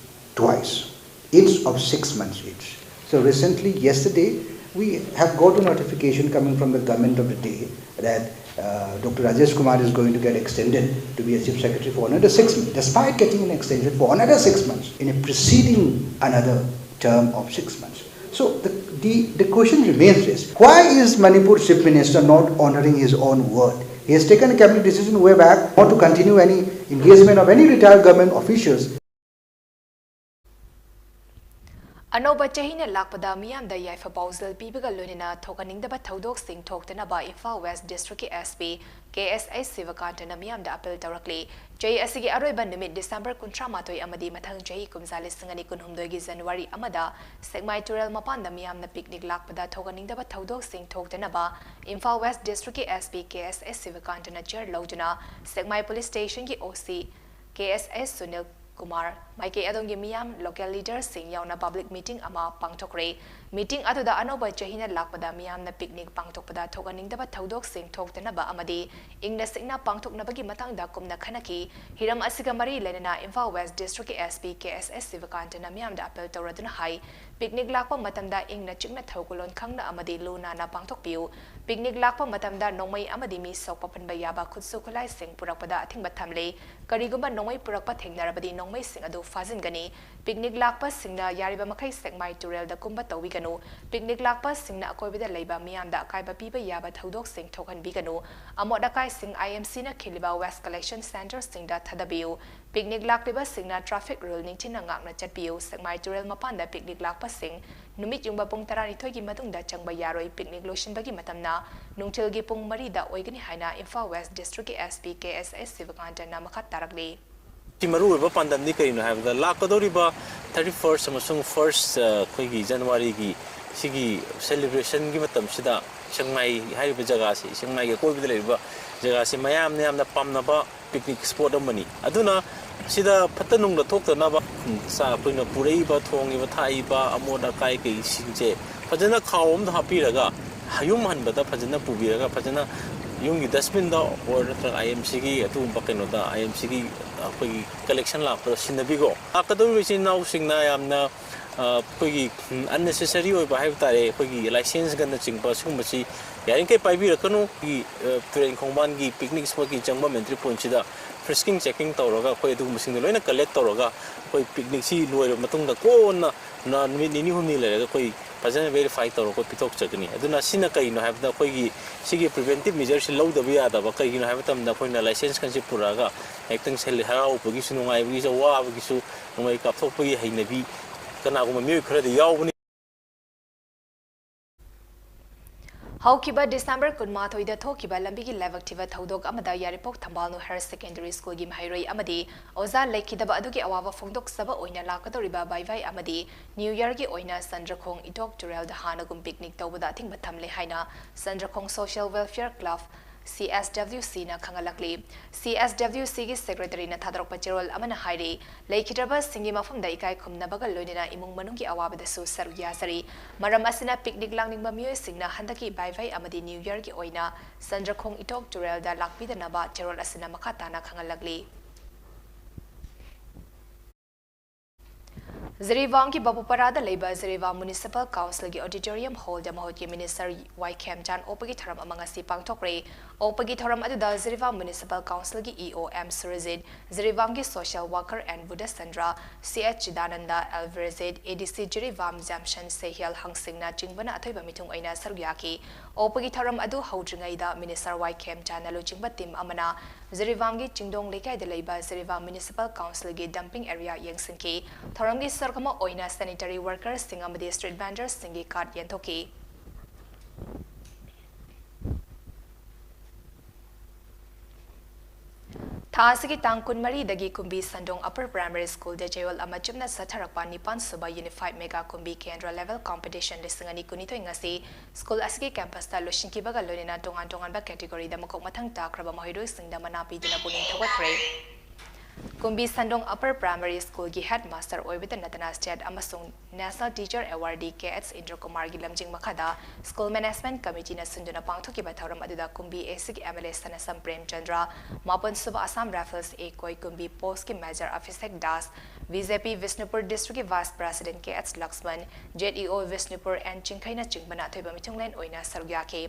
twice, each of six months each. So recently, yesterday, we have got a notification coming from the government of the day that uh, Doctor Rajesh Kumar is going to get extended to be a chief secretary for another six months, despite getting an extension for another six months in a preceding another term of six months. So the, the, the question remains this, why is Manipur chief minister not honoring his own word? He has taken a cabinet decision way back not to continue any engagement of any retired government officials. ꯑꯅꯧꯕ ꯆꯍꯤꯅ ꯂꯥꯛꯄꯗ ꯃꯤꯌꯥꯝꯗ ꯌꯥꯏꯐ ꯄꯥꯎꯖꯦꯜ ꯄꯤꯕꯒ ꯂꯣꯏꯅꯅ ꯊꯣꯛꯍꯟꯅꯤꯡꯗꯕ ꯊꯧꯗꯣꯛꯁꯤꯡ ꯊꯣꯛꯇꯅꯕ Imphal West Districtꯀꯤ SP ꯀꯦ ꯑꯦꯁ H ꯁꯤꯕꯀꯥꯟꯇꯅ ꯃꯤꯌꯥꯝꯗ appeal ꯇꯧꯔꯛꯂꯤ꯫ ꯆꯍꯤ ꯑꯁꯤꯒꯤ ꯑꯔꯣꯏꯕ ꯅꯨꯃꯤꯠ December ꯀꯨꯟꯊ꯭ꯔꯥ ꯃꯥꯊꯣꯏ ꯑꯃꯗꯤ ꯃꯊꯪ ꯆꯍꯤ ꯀꯨꯝꯖꯥ ꯂꯤꯁꯤꯡ ꯑꯅꯤ ꯀꯨꯟꯍꯨꯝꯗꯣꯏꯒꯤ January ꯑꯃꯗ ꯁꯦꯛꯃꯥꯏ ꯇꯨꯔꯦꯜ ꯃꯄꯥꯟꯗ ꯃꯤꯌꯥꯝꯅ picnic ꯂꯥꯛꯄꯗ ꯊꯣꯛꯍꯟꯅꯤꯡꯗꯕ ꯊꯧꯗꯣꯛꯁꯤꯡ ꯊꯣꯛꯇꯅꯕ ꯏꯝꯐꯥꯜ West Districtꯀꯤ SP ꯀꯦ ꯑꯦꯁ ꯑꯩꯆ ꯁꯤꯕꯀꯥꯟꯇꯅ chair ꯂꯧꯗꯨꯅ ꯁꯦꯛꯃꯥꯏ Police Stationꯒꯤ OC ꯀꯦ ꯑꯦꯁ ꯑꯩꯆ ꯁꯨꯅꯤꯜ ꯀꯨꯃꯥꯔ ꯃꯥꯏꯀꯩ ꯑꯗꯣꯝꯒꯤ ꯃꯤꯌꯥꯝ, local leaderꯁꯤꯡ ꯌꯥꯎꯅ public meeting ꯑꯃ ꯄꯥꯡꯊꯣꯛꯈ꯭ꯔꯦ꯫ Meeting ꯑꯗꯨꯗ ꯑꯅꯧꯕ ꯆꯍꯤꯅ ꯂꯥꯛꯄꯗ ꯃꯤꯌꯥꯝꯅ picnic ꯄꯥꯡꯊꯣꯛꯄꯗ ꯊꯣꯛꯍꯟꯅꯤꯡꯗꯕ ꯊꯧꯗꯣꯛꯁꯤꯡ ꯊꯣꯛꯇꯅꯕ ꯑꯃꯗꯤ ꯏꯪꯅ ꯆꯤꯛꯅ ꯄꯥꯡꯊꯣꯛꯅꯕꯒꯤ ꯃꯇꯥꯡꯗ ꯀꯨꯞꯅ ꯈꯟꯅꯈꯤ꯫ ꯍꯤꯔꯝ ꯑꯁꯤꯒ ꯃꯔꯤ ꯂꯩꯅꯅ Imphal West Districtꯀꯤ S P K S S ꯁꯤꯕꯀꯥꯟꯇꯅ ꯃꯤꯌꯥꯝꯗ appeal ꯇꯧꯔꯗꯨꯅ ꯍꯥꯏ, picnic ꯂꯥꯛꯄ ꯃꯇꯝꯗ ꯏꯪꯅ ꯆꯤꯛꯅ ꯊꯧꯒꯜꯂꯣꯟ ꯈꯪꯅ ꯑꯃꯗꯤ ꯂꯨ ꯅꯥꯟꯅ ꯄꯥꯡꯊꯣꯛꯄꯤꯌꯨ꯫ Picnic ꯂꯥꯛꯄ ꯃꯇꯝꯗ ꯅꯣꯡꯃꯩ ꯑꯃꯗꯤ ꯃꯤ ꯁꯣꯛꯄ ꯄꯟꯕ ꯌꯥꯕ ꯈꯨꯠꯁꯨ ꯈꯨꯠꯂꯥꯏꯁꯤꯡ ꯄꯨꯔꯛꯄꯗ ꯑꯊꯤꯡꯕ ꯊꯝꯂꯤ꯫ ꯀꯔꯤꯒꯨꯝꯕ ꯅꯣꯡꯃꯩ ꯄꯨꯔꯛꯄ ꯊꯦꯡꯅꯔꯕꯗꯤ ꯅꯣꯡꯃꯩꯁꯤꯡ ꯑꯗꯨ ꯐꯥꯖꯤꯟꯒꯅꯤ꯫ Picnic ꯂꯥꯛꯄꯁꯤꯡꯅ ꯌꯥꯔꯤꯕ ꯃꯈꯩ ꯁꯦꯛꯃꯥꯏ ꯇꯨꯔꯦꯜꯗ ꯀꯨꯝꯕ ꯇꯧꯕꯤꯒꯅꯨ꯫ Picnic ꯂꯥꯛꯄꯁꯤꯡꯅ ꯑꯀꯣꯏꯕꯗ ꯂꯩꯕ ꯃꯤꯌꯥꯝꯗ ꯑꯀꯥꯏꯕ ꯄꯤꯕ ꯌꯥꯕ ꯊꯧꯗꯣꯛꯁꯤꯡ ꯊꯣꯛꯍꯟꯕꯤꯒꯅꯨ꯫ ꯑꯃꯣꯠ ꯑꯀꯥꯏꯁꯤꯡ I M Cꯅ ꯈꯤꯜꯂꯤꯕ waste collection centreꯁꯤꯡꯗ ꯊꯥꯗꯕꯤꯌꯨ꯫ Picnic ꯂꯥꯛꯂꯤꯕꯁꯤꯡꯅ traffic rule ꯅꯤꯡꯊꯤꯅ ꯉꯥꯛꯅ ꯆꯠꯄꯤꯌꯨ꯫ ꯁꯦꯛꯃꯥꯏ ꯇꯨꯔꯦꯜ ꯃꯄꯥꯟꯗ picnic ꯂꯥꯛꯄꯁꯤꯡ ꯅꯨꯃꯤꯠ ꯌꯨꯡꯕ ꯄꯨꯡ ꯇꯔꯥꯅꯤꯊꯣꯏꯒꯤ ꯃꯇꯨꯡꯗ ꯆꯪꯕ ꯌꯥꯔꯣꯏ꯫ Picnic ꯂꯣꯏꯁꯤꯟꯕꯒꯤ ꯃꯇꯝꯅ ꯅꯨꯡꯊꯤꯜꯒꯤ ꯄꯨꯡ ꯃꯔꯤꯗ ꯑꯣꯏꯒꯅꯤ ꯍꯥꯏꯅ Imphal West Districtꯀꯤ S P K S S ꯁꯤꯕꯀꯥꯟꯇꯅ ꯃꯈꯥ ꯇꯥꯔꯛꯂꯤ꯫ ꯁꯤ ꯃꯔꯨꯑꯣꯏꯕ ꯄꯥꯟꯗꯝꯗꯤ ꯀꯔꯤꯅꯣ ꯍꯥꯏꯕꯗ, ꯂꯥꯛꯀꯗꯧꯔꯤꯕ thirty first ꯑꯃꯁꯨꯡ first, ꯑ, ꯑꯩꯈꯣꯏꯒꯤ Januaryꯒꯤ ꯁꯤꯒꯤ celebrationꯒꯤ ꯃꯇꯝꯁꯤꯗ ꯁꯦꯛꯃꯥꯏ ꯍꯥꯏꯔꯤꯕ ꯖꯒꯥꯁꯤ, ꯁꯦꯛꯃꯥꯏꯒꯤ ꯑꯀꯣꯏꯕꯗ ꯂꯩꯔꯤꯕ ꯖꯒꯥꯁꯤ ꯃꯌꯥꯝꯅ ꯌꯥꯝꯅ ꯄꯥꯝꯅꯕ picnic spot ꯑꯃꯅꯤ꯫ ꯑꯗꯨꯅ ꯁꯤꯗ ꯐꯠꯇ ꯅꯨꯡꯗ ꯊꯣꯛꯇꯅꯕ, ꯎꯝ, ꯆꯥ-, ꯑꯩꯈꯣꯏꯅ ꯄꯨꯔꯛꯏꯕ, ꯊꯣꯡꯉꯤꯕ, ꯊꯥꯛꯏꯕ ꯑꯃꯣꯠ ꯑꯀꯥꯏ ꯀꯩꯁꯤꯡꯁꯦ ꯐꯖꯅ ꯈꯥꯎ ꯑꯃꯗ ꯍꯥꯞꯄꯤꯔꯒ, ꯌꯨꯝ ꯍꯟꯕꯗ ꯐꯖꯅ ꯄꯨꯕꯤꯔꯒ, ꯐꯖꯅ ꯌꯨꯝꯒꯤ dustbinꯗ or ꯅꯠꯇ꯭ꯔꯒ I M Cꯒꯤ ꯑꯗꯨꯒꯨꯝꯕ ꯀꯩꯅꯣꯗ, I M Cꯒꯤ ꯑꯩꯈꯣꯏꯒꯤ collection ꯂꯥꯛꯄꯗ ꯁꯤꯟꯅꯕꯤꯈꯣ꯫ ꯂꯥꯛꯀꯗꯧꯔꯤꯕ ꯏꯆꯤꯟ ꯏꯅꯥꯎꯁꯤꯡꯅ ꯌꯥꯝꯅ, ꯑ, ꯑꯩꯈꯣꯏꯒꯤ, ꯎꯝ, unnecessary ꯑꯣꯏꯕ ꯍꯥꯏꯕ ꯇꯥꯔꯦ, ꯑꯩꯈꯣꯏꯒꯤ licenseꯒꯅꯆꯤꯡꯕ ꯁꯤꯒꯨꯝꯕꯁꯤ ꯌꯥꯔꯤꯈꯩ ꯄꯥꯏꯕꯤꯔꯛꯀꯅꯨ꯫ ꯑꯩꯈꯣꯏꯒꯤ, ꯑ, ꯇꯨꯔꯦꯟ ꯈꯣꯡꯕꯥꯟꯒꯤ picnic spotꯀꯤ ꯆꯪꯐꯝ entry pointꯁꯤꯗ frisking checking ꯇꯧꯔꯒ, ꯑꯩꯈꯣꯏ ꯑꯗꯨꯒꯨꯝꯕꯁꯤꯡꯗꯣ ꯂꯣꯏꯅ collect ꯇꯧꯔꯒ, ꯑꯩꯈꯣꯏ picnicꯁꯤ ꯂꯣꯏꯔꯕ ꯃꯇꯨꯡꯗ ꯀꯣꯟꯅ ꯅ-, ꯅꯨꯃꯤꯠ ꯅꯤꯅꯤ ꯍꯨꯝꯅꯤ ꯂꯩꯔꯒ ꯑꯩꯈꯣꯏ ꯐꯖꯅ verify ꯇꯧꯔꯒ ꯑꯩꯈꯣꯏ ꯄꯤꯊꯣꯛꯆꯒꯅꯤ꯫ ꯑꯗꯨꯅ ꯁꯤꯅ ꯀꯩꯅꯣ ꯍꯥꯏꯕꯗ, ꯑꯩꯈꯣꯏꯒꯤ ꯁꯤꯒꯤ preventive measureꯁꯤ ꯂꯧꯗꯕ ꯌꯥꯗꯕ꯫ ꯀꯩꯒꯤꯅꯣ ꯍꯥꯏꯕ ꯃꯇꯝꯗ, ꯑꯩꯈꯣꯏꯅ licenseꯀꯁꯤ ꯄꯨꯔꯛꯑꯒ ꯉꯥꯏꯍꯥꯛꯇꯪ ꯁꯦꯜ-, ꯍꯔꯥꯎꯕꯒꯤꯁꯨ, ꯅꯨꯡꯉꯥꯏꯕꯒꯤꯁꯨ, ꯑꯋꯥꯕꯒꯤꯁꯨ ꯅꯣꯡꯃꯩ ꯀꯥꯞꯊꯣꯛꯄꯒꯤ ꯍꯩꯅꯕꯤ ꯀꯅꯥꯒꯨꯝꯕ ꯃꯤꯑꯣꯏ ꯈꯔꯗꯤ ꯌꯥꯎꯕꯅꯤ꯫ ꯍꯧꯈꯤꯕ December ꯀꯨꯟꯃꯥꯊꯣꯏꯗ ꯊꯣꯛꯈꯤꯕ ꯂꯝꯕꯤꯒꯤ ꯂꯥꯏꯕꯛ ꯊꯤꯕ ꯊꯧꯗꯣꯛ ꯑꯃꯗ ꯌꯥꯏꯔꯤꯄꯣꯛ ꯊꯝꯕꯥꯜꯅꯨ Higher Secondary Schoolꯒꯤ ꯃꯍꯩꯔꯣꯏ ꯑꯃꯗꯤ ꯑꯣꯖꯥ ꯂꯩꯈꯤꯗꯕ ꯑꯗꯨꯒꯤ ꯑꯋꯥꯕ ꯐꯣꯡꯗꯣꯛꯆꯕ ꯑꯣꯏꯅ ꯂꯥꯛꯀꯗꯧꯔꯤꯕ ꯕꯥꯏ ꯕꯥꯏ ꯑꯃꯗꯤ New Yearꯒꯤ ꯑꯣꯏꯅ ꯆꯟꯗ꯭ꯔꯈꯣꯡ ꯏꯊꯣꯛ ꯇꯨꯔꯦꯜꯗ ꯍꯥꯟꯅꯒꯨꯝ picnic ꯇꯧꯕꯗ ꯑꯊꯤꯡꯕ ꯊꯝꯂꯦ ꯍꯥꯏꯅ ꯆꯟꯗ꯭ꯔꯈꯣꯡ Social Welfare Club C S W ꯁꯤꯅ ꯈꯪꯍꯜꯂꯛꯂꯤ꯫ ꯁꯤ ꯑꯦꯁ ꯗꯕ꯭ꯂꯤꯎ ꯁꯤꯒꯤ ꯁꯦꯀ꯭ꯔꯦꯇꯔꯤꯅ ꯊꯥꯗꯣꯔꯛꯄ ꯆꯦꯔꯣꯜ ꯑꯃꯅ ꯍꯥꯏꯔꯤ, ꯂꯩꯈꯤꯗ꯭ꯔꯕꯁꯤꯡꯒꯤ ꯃꯐꯝꯗ ꯏꯀꯥꯏ ꯈꯨꯝꯅꯕꯒ ꯂꯣꯏꯅꯅ ꯏꯃꯨꯡ ꯃꯅꯨꯡꯒꯤ ꯑꯋꯥꯕꯗꯁꯨ ꯁꯔꯨꯛ ꯌꯥꯖꯔꯤ꯫ ꯃꯔꯝ ꯑꯁꯤꯅ ꯄꯤꯛꯅꯤꯛ ꯂꯥꯡꯅꯤꯡꯕ ꯃꯤꯑꯣꯏꯁꯤꯡꯅ ꯍꯟꯗꯛꯀꯤ ꯚꯥꯏ ꯚꯥꯏ ꯑꯃꯗꯤ ꯅ꯭ꯌꯨ ꯌꯔꯒꯤ ꯑꯣꯏꯅ ꯆꯟꯗ꯭ꯔꯈꯣꯡ ꯏꯇꯣꯛ ꯇꯨꯔꯦꯜꯗ ꯂꯥꯛꯄꯤꯗꯅꯕ ꯆꯦꯔꯣꯜ ꯑꯁꯤꯅ ꯃꯈꯥ ꯇꯥꯅ ꯈꯪꯍꯜꯂꯛꯂꯤ꯫ ꯖꯤꯔꯤꯕꯥꯝꯒꯤ ꯕꯥꯕꯨꯄꯔꯥꯗ ꯂꯩꯕ ꯖꯤꯔꯤꯕꯥꯝ ꯃ꯭ꯌꯨꯅꯤꯁꯤꯄꯥꯜ ꯀꯥꯎꯟꯁꯤꯜꯒꯤ ꯑꯣꯗꯤꯇꯣꯔꯤꯌꯝ ꯍꯣꯜꯗ ꯃꯍꯨꯠꯀꯤ ꯃꯤꯅꯤꯁꯇꯔ ꯋꯥꯏ ꯈꯦꯝꯆꯥꯟ ꯑꯣꯛꯄꯒꯤ ꯊꯧꯔꯝ ꯑꯃ ꯉꯁꯤ ꯄꯥꯡꯊꯣꯛꯈ꯭ꯔꯦ꯫ ꯑꯣꯛꯄꯒꯤ ꯊꯧꯔꯝ ꯑꯗꯨꯗ ꯖꯤꯔꯤꯕꯥꯝ ꯃ꯭ꯌꯨꯅꯤꯁꯤꯄꯥꯜ ꯀꯥꯎꯟꯁꯤꯜꯒꯤ ꯏ ꯑꯣ ꯑꯦꯝ ꯁꯨꯔꯖꯤꯠ, ꯖꯤꯔꯤꯕꯥꯝꯒꯤ social worker N Budhachandra, C H ꯆꯤꯗꯥꯅꯟꯗ, L ꯕꯤꯔꯖꯤꯠ, ꯑꯦ ꯗꯤ ꯁꯤ ꯖꯤꯔꯤꯕꯥꯝ ꯖꯦꯝꯁꯟ ꯁꯦꯍꯦꯜ ꯍꯪꯁꯤꯡꯅ ꯆꯤꯡꯕꯅ ꯑꯊꯣꯏꯕ ꯃꯤꯊꯨꯡ ꯑꯣꯏꯅ ꯁꯔꯨꯛ ꯌꯥꯈꯤ꯫ ꯑꯣꯛꯄꯒꯤ ꯊꯧꯔꯝ ꯑꯗꯨ ꯍꯧꯗ꯭ꯔꯤꯉꯩꯗ ꯃꯤꯅꯤꯁꯇꯔ ꯋꯥꯏ ꯈꯦꯝꯆꯥꯟꯅ ꯂꯨꯆꯤꯡꯕ ꯇꯤꯝ ꯑꯃꯅ ꯖꯤꯔꯤꯕꯥꯝꯒꯤ ꯆꯤꯡꯗꯣꯡ ꯂꯩꯀꯥꯏꯗ ꯂꯩꯕ ꯖꯤꯔꯤꯕꯥꯝ ꯃ꯭ꯌꯨꯅꯤꯁꯤꯄꯥꯜ ꯀꯥꯎꯟꯁꯤꯜꯒꯤ ꯗꯝꯄꯤꯡ ꯑꯦꯔꯤꯌꯥ ꯌꯦꯡꯁꯤꯟꯈꯤ꯫ ꯊꯧꯔꯝꯒꯤ ꯁꯔꯨꯛ ꯑꯃ ꯑꯣꯏꯅ ꯁꯦꯅꯤꯇꯔꯤ ꯋꯥꯔꯀꯔꯁꯤꯡ ꯑꯃꯗꯤ ꯁ꯭ꯇ꯭ꯔꯤꯠ ꯚꯦꯟꯗꯔꯁꯤꯡꯒꯤ ꯀꯥꯔꯗ ꯌꯦꯟꯊꯣꯛꯈꯤ꯫ ꯊꯥ ꯑꯁꯤꯒꯤ ꯇꯥꯡ ꯀꯨꯟꯃꯔꯤꯗꯒꯤ ꯀꯨꯝꯕꯤ ꯁꯟꯗꯣꯡ ꯑꯄꯔ ꯄ꯭ꯔꯥꯏꯃꯥꯔꯤ ꯁ꯭ꯀꯨꯜꯗ ꯆꯌꯣꯜ ꯑꯃ ꯆꯨꯞꯅ ꯆꯠꯊꯔꯛꯄ ꯅꯤꯄꯥꯟ ꯁꯨꯕ ꯌꯨꯅꯤꯐꯥꯏꯗ ꯃꯦꯒꯥ ꯀꯨꯝꯕꯤ ꯀꯦꯟꯗ꯭ꯔ ꯂꯦꯚꯦꯜ ꯀꯝꯄꯤꯇꯤꯁꯟ ꯂꯤꯁꯤꯡ ꯑꯅꯤ ꯀꯨꯟꯅꯤꯊꯣꯏ ꯉꯁꯤ ꯁ꯭ꯀꯨꯜ ꯑꯁꯤꯒꯤ ꯀꯦꯝꯄꯁꯇ ꯂꯣꯏꯁꯤꯟꯈꯤꯕꯒ ꯂꯣꯏꯅꯅ ꯇꯣꯉꯥꯟ ꯇꯣꯉꯥꯟꯕ ꯀꯦꯇꯦꯒꯣꯔꯤꯗ ꯃꯀꯣꯛ ꯃꯊꯪ ꯇꯥꯈ꯭ꯔꯕ ꯃꯍꯩꯔꯣꯏꯁꯤꯡꯗ ꯃꯅꯥ ꯄꯤꯗꯨꯅ ꯄꯨꯛꯅꯤꯡ ꯊꯧꯒꯠꯈ꯭ꯔꯦ꯫ ꯀꯨꯝꯕꯤ ꯁꯟꯗꯣꯡ ꯑꯄꯔ ꯄ꯭ꯔꯥꯏꯃꯥꯔꯤ ꯁ꯭ꯀꯨꯜꯒꯤ ꯍꯦꯗ ꯃꯥꯁꯇꯔ ꯑꯣꯏꯕꯇ ꯅꯠꯇꯅ ꯁ꯭ꯇꯦꯠ ꯑꯃꯁꯨꯡ ꯅꯦꯁꯅꯦꯜ ꯇꯤꯆꯔ ꯑꯦꯋꯥꯔꯗꯤ ꯀꯦ ꯑꯦꯆ ꯏꯟꯗ꯭ꯔꯀꯨꯃꯥꯔꯒꯤ ꯂꯝꯖꯤꯡ ꯃꯈꯥꯗ ꯁ꯭ꯀꯨꯜ ꯃꯦꯅꯦꯖꯃꯦꯟꯠ ꯀꯃꯤꯇꯤꯅ ꯁꯤꯟꯗꯨꯅ ꯄꯥꯡꯊꯣꯛꯈꯤꯕ ꯊꯧꯔꯝ ꯑꯗꯨꯗ ꯀꯨꯝꯕꯤ ꯑꯦ ꯁꯤꯒꯤ ꯑꯦꯝ ꯑꯦꯜ ꯑꯦ ꯁꯅꯥꯁꯝ ꯄ꯭ꯔꯦꯝꯆꯟꯗ꯭ꯔ, ꯃꯥꯄꯟ ꯁꯨꯕ Assam rifles A coy Kumbi ꯄꯣꯁꯀꯤ major Abhishek Das, B J P Bishnupur ꯗꯤꯁꯇ꯭ꯔꯤꯛꯀꯤ vice president K H Lakshman, Z E O Bishnupur and ꯆꯤꯡꯈꯩꯅꯆꯤꯡꯕꯅ ꯑꯊꯣꯏꯕ ꯃꯤꯊꯨꯡꯂꯦꯟ ꯑꯣꯏꯅ ꯁꯔꯨꯛ ꯌꯥꯈꯤ꯫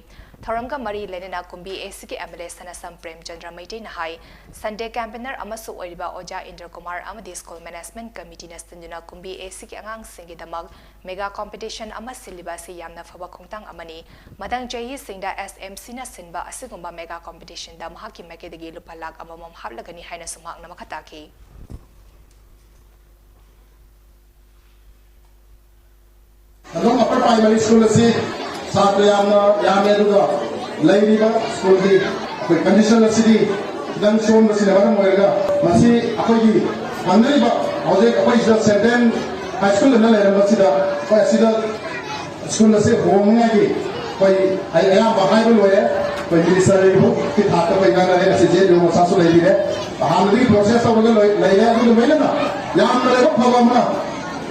ꯊꯧꯔꯝꯒ ꯃꯔꯤ ꯂꯩꯅꯅ ꯀꯨꯝꯕꯤ ꯑꯦ ꯁꯤꯒꯤ ꯑꯦꯝ ꯑꯦꯜ ꯑꯦ ꯁꯅꯥꯁꯝ ꯄ꯭ꯔꯦꯝꯆꯟꯗ꯭ꯔ ꯃꯩꯇꯩꯅ ꯍꯥꯏ, ꯁꯟꯗꯦ ꯀꯦꯝꯄꯦꯅꯔ ꯑꯃꯁꯨ ꯑꯣꯏꯔꯤꯕ ꯑꯣꯖꯥ ꯏꯟꯗ꯭ꯔꯀꯨꯃꯥꯔ ꯑꯃꯗꯤ ꯁ꯭ꯀꯨꯜ ꯃꯦꯅꯦꯖꯃꯦꯟꯠ ꯀꯃꯤꯇꯤꯅ ꯁꯤꯟꯗꯨꯅ ꯀꯨꯝꯕꯤ ꯑꯦ ꯁꯤꯒꯤ ꯑꯉꯥꯡꯁꯤꯡꯒꯤꯗꯃꯛ ꯃꯦꯒꯥ ꯀꯝꯄꯤꯇꯤꯁꯟ ꯑꯃ ꯁꯤꯜꯂꯤꯕ ꯑꯁꯤ ꯌꯥꯝꯅ ꯐꯕ ꯈꯣꯡꯊꯥꯡ ꯑꯃꯅꯤ꯫ ꯃꯊꯪ ꯆꯍꯤꯁꯤꯡꯗ ꯑꯦꯁ ꯑꯦꯝ ꯁꯤꯅ ꯁꯤꯟꯕ ꯑꯁꯤꯒꯨꯝꯕ ꯃꯦꯒꯥ ꯀꯝꯄꯤꯇꯤꯁꯟꯗ ꯃꯍꯥꯛꯀꯤ ꯃꯥꯏꯀꯩꯗꯒꯤ ꯂꯨꯄꯥ ꯂꯥꯈ ꯑꯃꯃꯝ ꯍꯥꯞꯂꯒꯅꯤ ꯍꯥꯏꯅꯁꯨ ꯃꯍꯥꯛꯅ ꯃꯈꯥ ꯇꯥꯈꯤ꯫ ꯑꯗꯨꯝ ꯑꯄꯔ ꯄ꯭ꯔꯥꯏꯃꯥꯔꯤ ꯁ꯭ꯀꯨꯜ ꯑꯁꯤ ꯁꯥꯇ꯭ꯔ ꯌꯥꯝꯅ ꯌꯥꯝꯃꯤ, ꯑꯗꯨꯒ ꯂꯩꯔꯤꯕ ꯁ꯭ꯀꯨꯜꯒꯤ ꯑꯩꯈꯣꯏ ꯀꯟꯗꯤꯁꯟ ꯑꯁꯤꯗꯤ ꯈꯤꯇꯪ ꯁꯣꯟꯕꯁꯤꯅ ꯃꯔꯝ ꯑꯣꯏꯔꯒ ꯃꯁꯤ ꯑꯩꯈꯣꯏꯒꯤ ꯐꯪꯅꯔꯤꯕ ꯍꯧꯖꯤꯛ ꯑꯩꯈꯣꯏ ꯁꯤꯗ ꯁꯦꯟꯇ꯭ꯔꯦꯜ ꯍꯥꯏ ꯁ꯭ꯀꯨꯜ ꯑꯅ ꯂꯩꯔꯝꯕꯁꯤꯗ ꯑꯩꯈꯣꯏ ꯑꯁꯤꯗ ꯁ꯭ꯀꯨꯜ ꯑꯁꯤ ꯍꯣꯡꯅꯤꯡꯉꯥꯏꯒꯤ ꯑꯩꯈꯣꯏ ꯑꯩ ꯑꯌꯥꯝꯕ ꯍꯥꯏꯕ ꯂꯣꯏꯔꯦ꯫ ꯑꯩꯈꯣꯏ ꯃꯤꯅꯤꯁꯇꯔ ꯍꯧꯖꯤꯛꯀꯤ ꯊꯥꯛꯇ ꯑꯩꯈꯣꯏ ꯉꯥꯡꯅꯔꯦ, ꯑꯁꯤ ꯖꯦ ꯑꯦꯟ ꯌꯨ ꯃꯆꯥꯁꯨ ꯂꯩꯕꯤꯔꯦ꯫ ꯍꯥꯟꯅꯗꯒꯤ ꯄ꯭ꯔꯣꯁꯦꯁ ꯇꯧꯔꯒ ꯂꯣꯏ-, ꯂꯩꯔꯦ꯫ ꯑꯗꯨꯒ ꯂꯣꯏꯅꯅ ꯌꯥꯝꯅ ꯂꯥꯏꯕꯛ ꯐꯕ ꯑꯃꯅ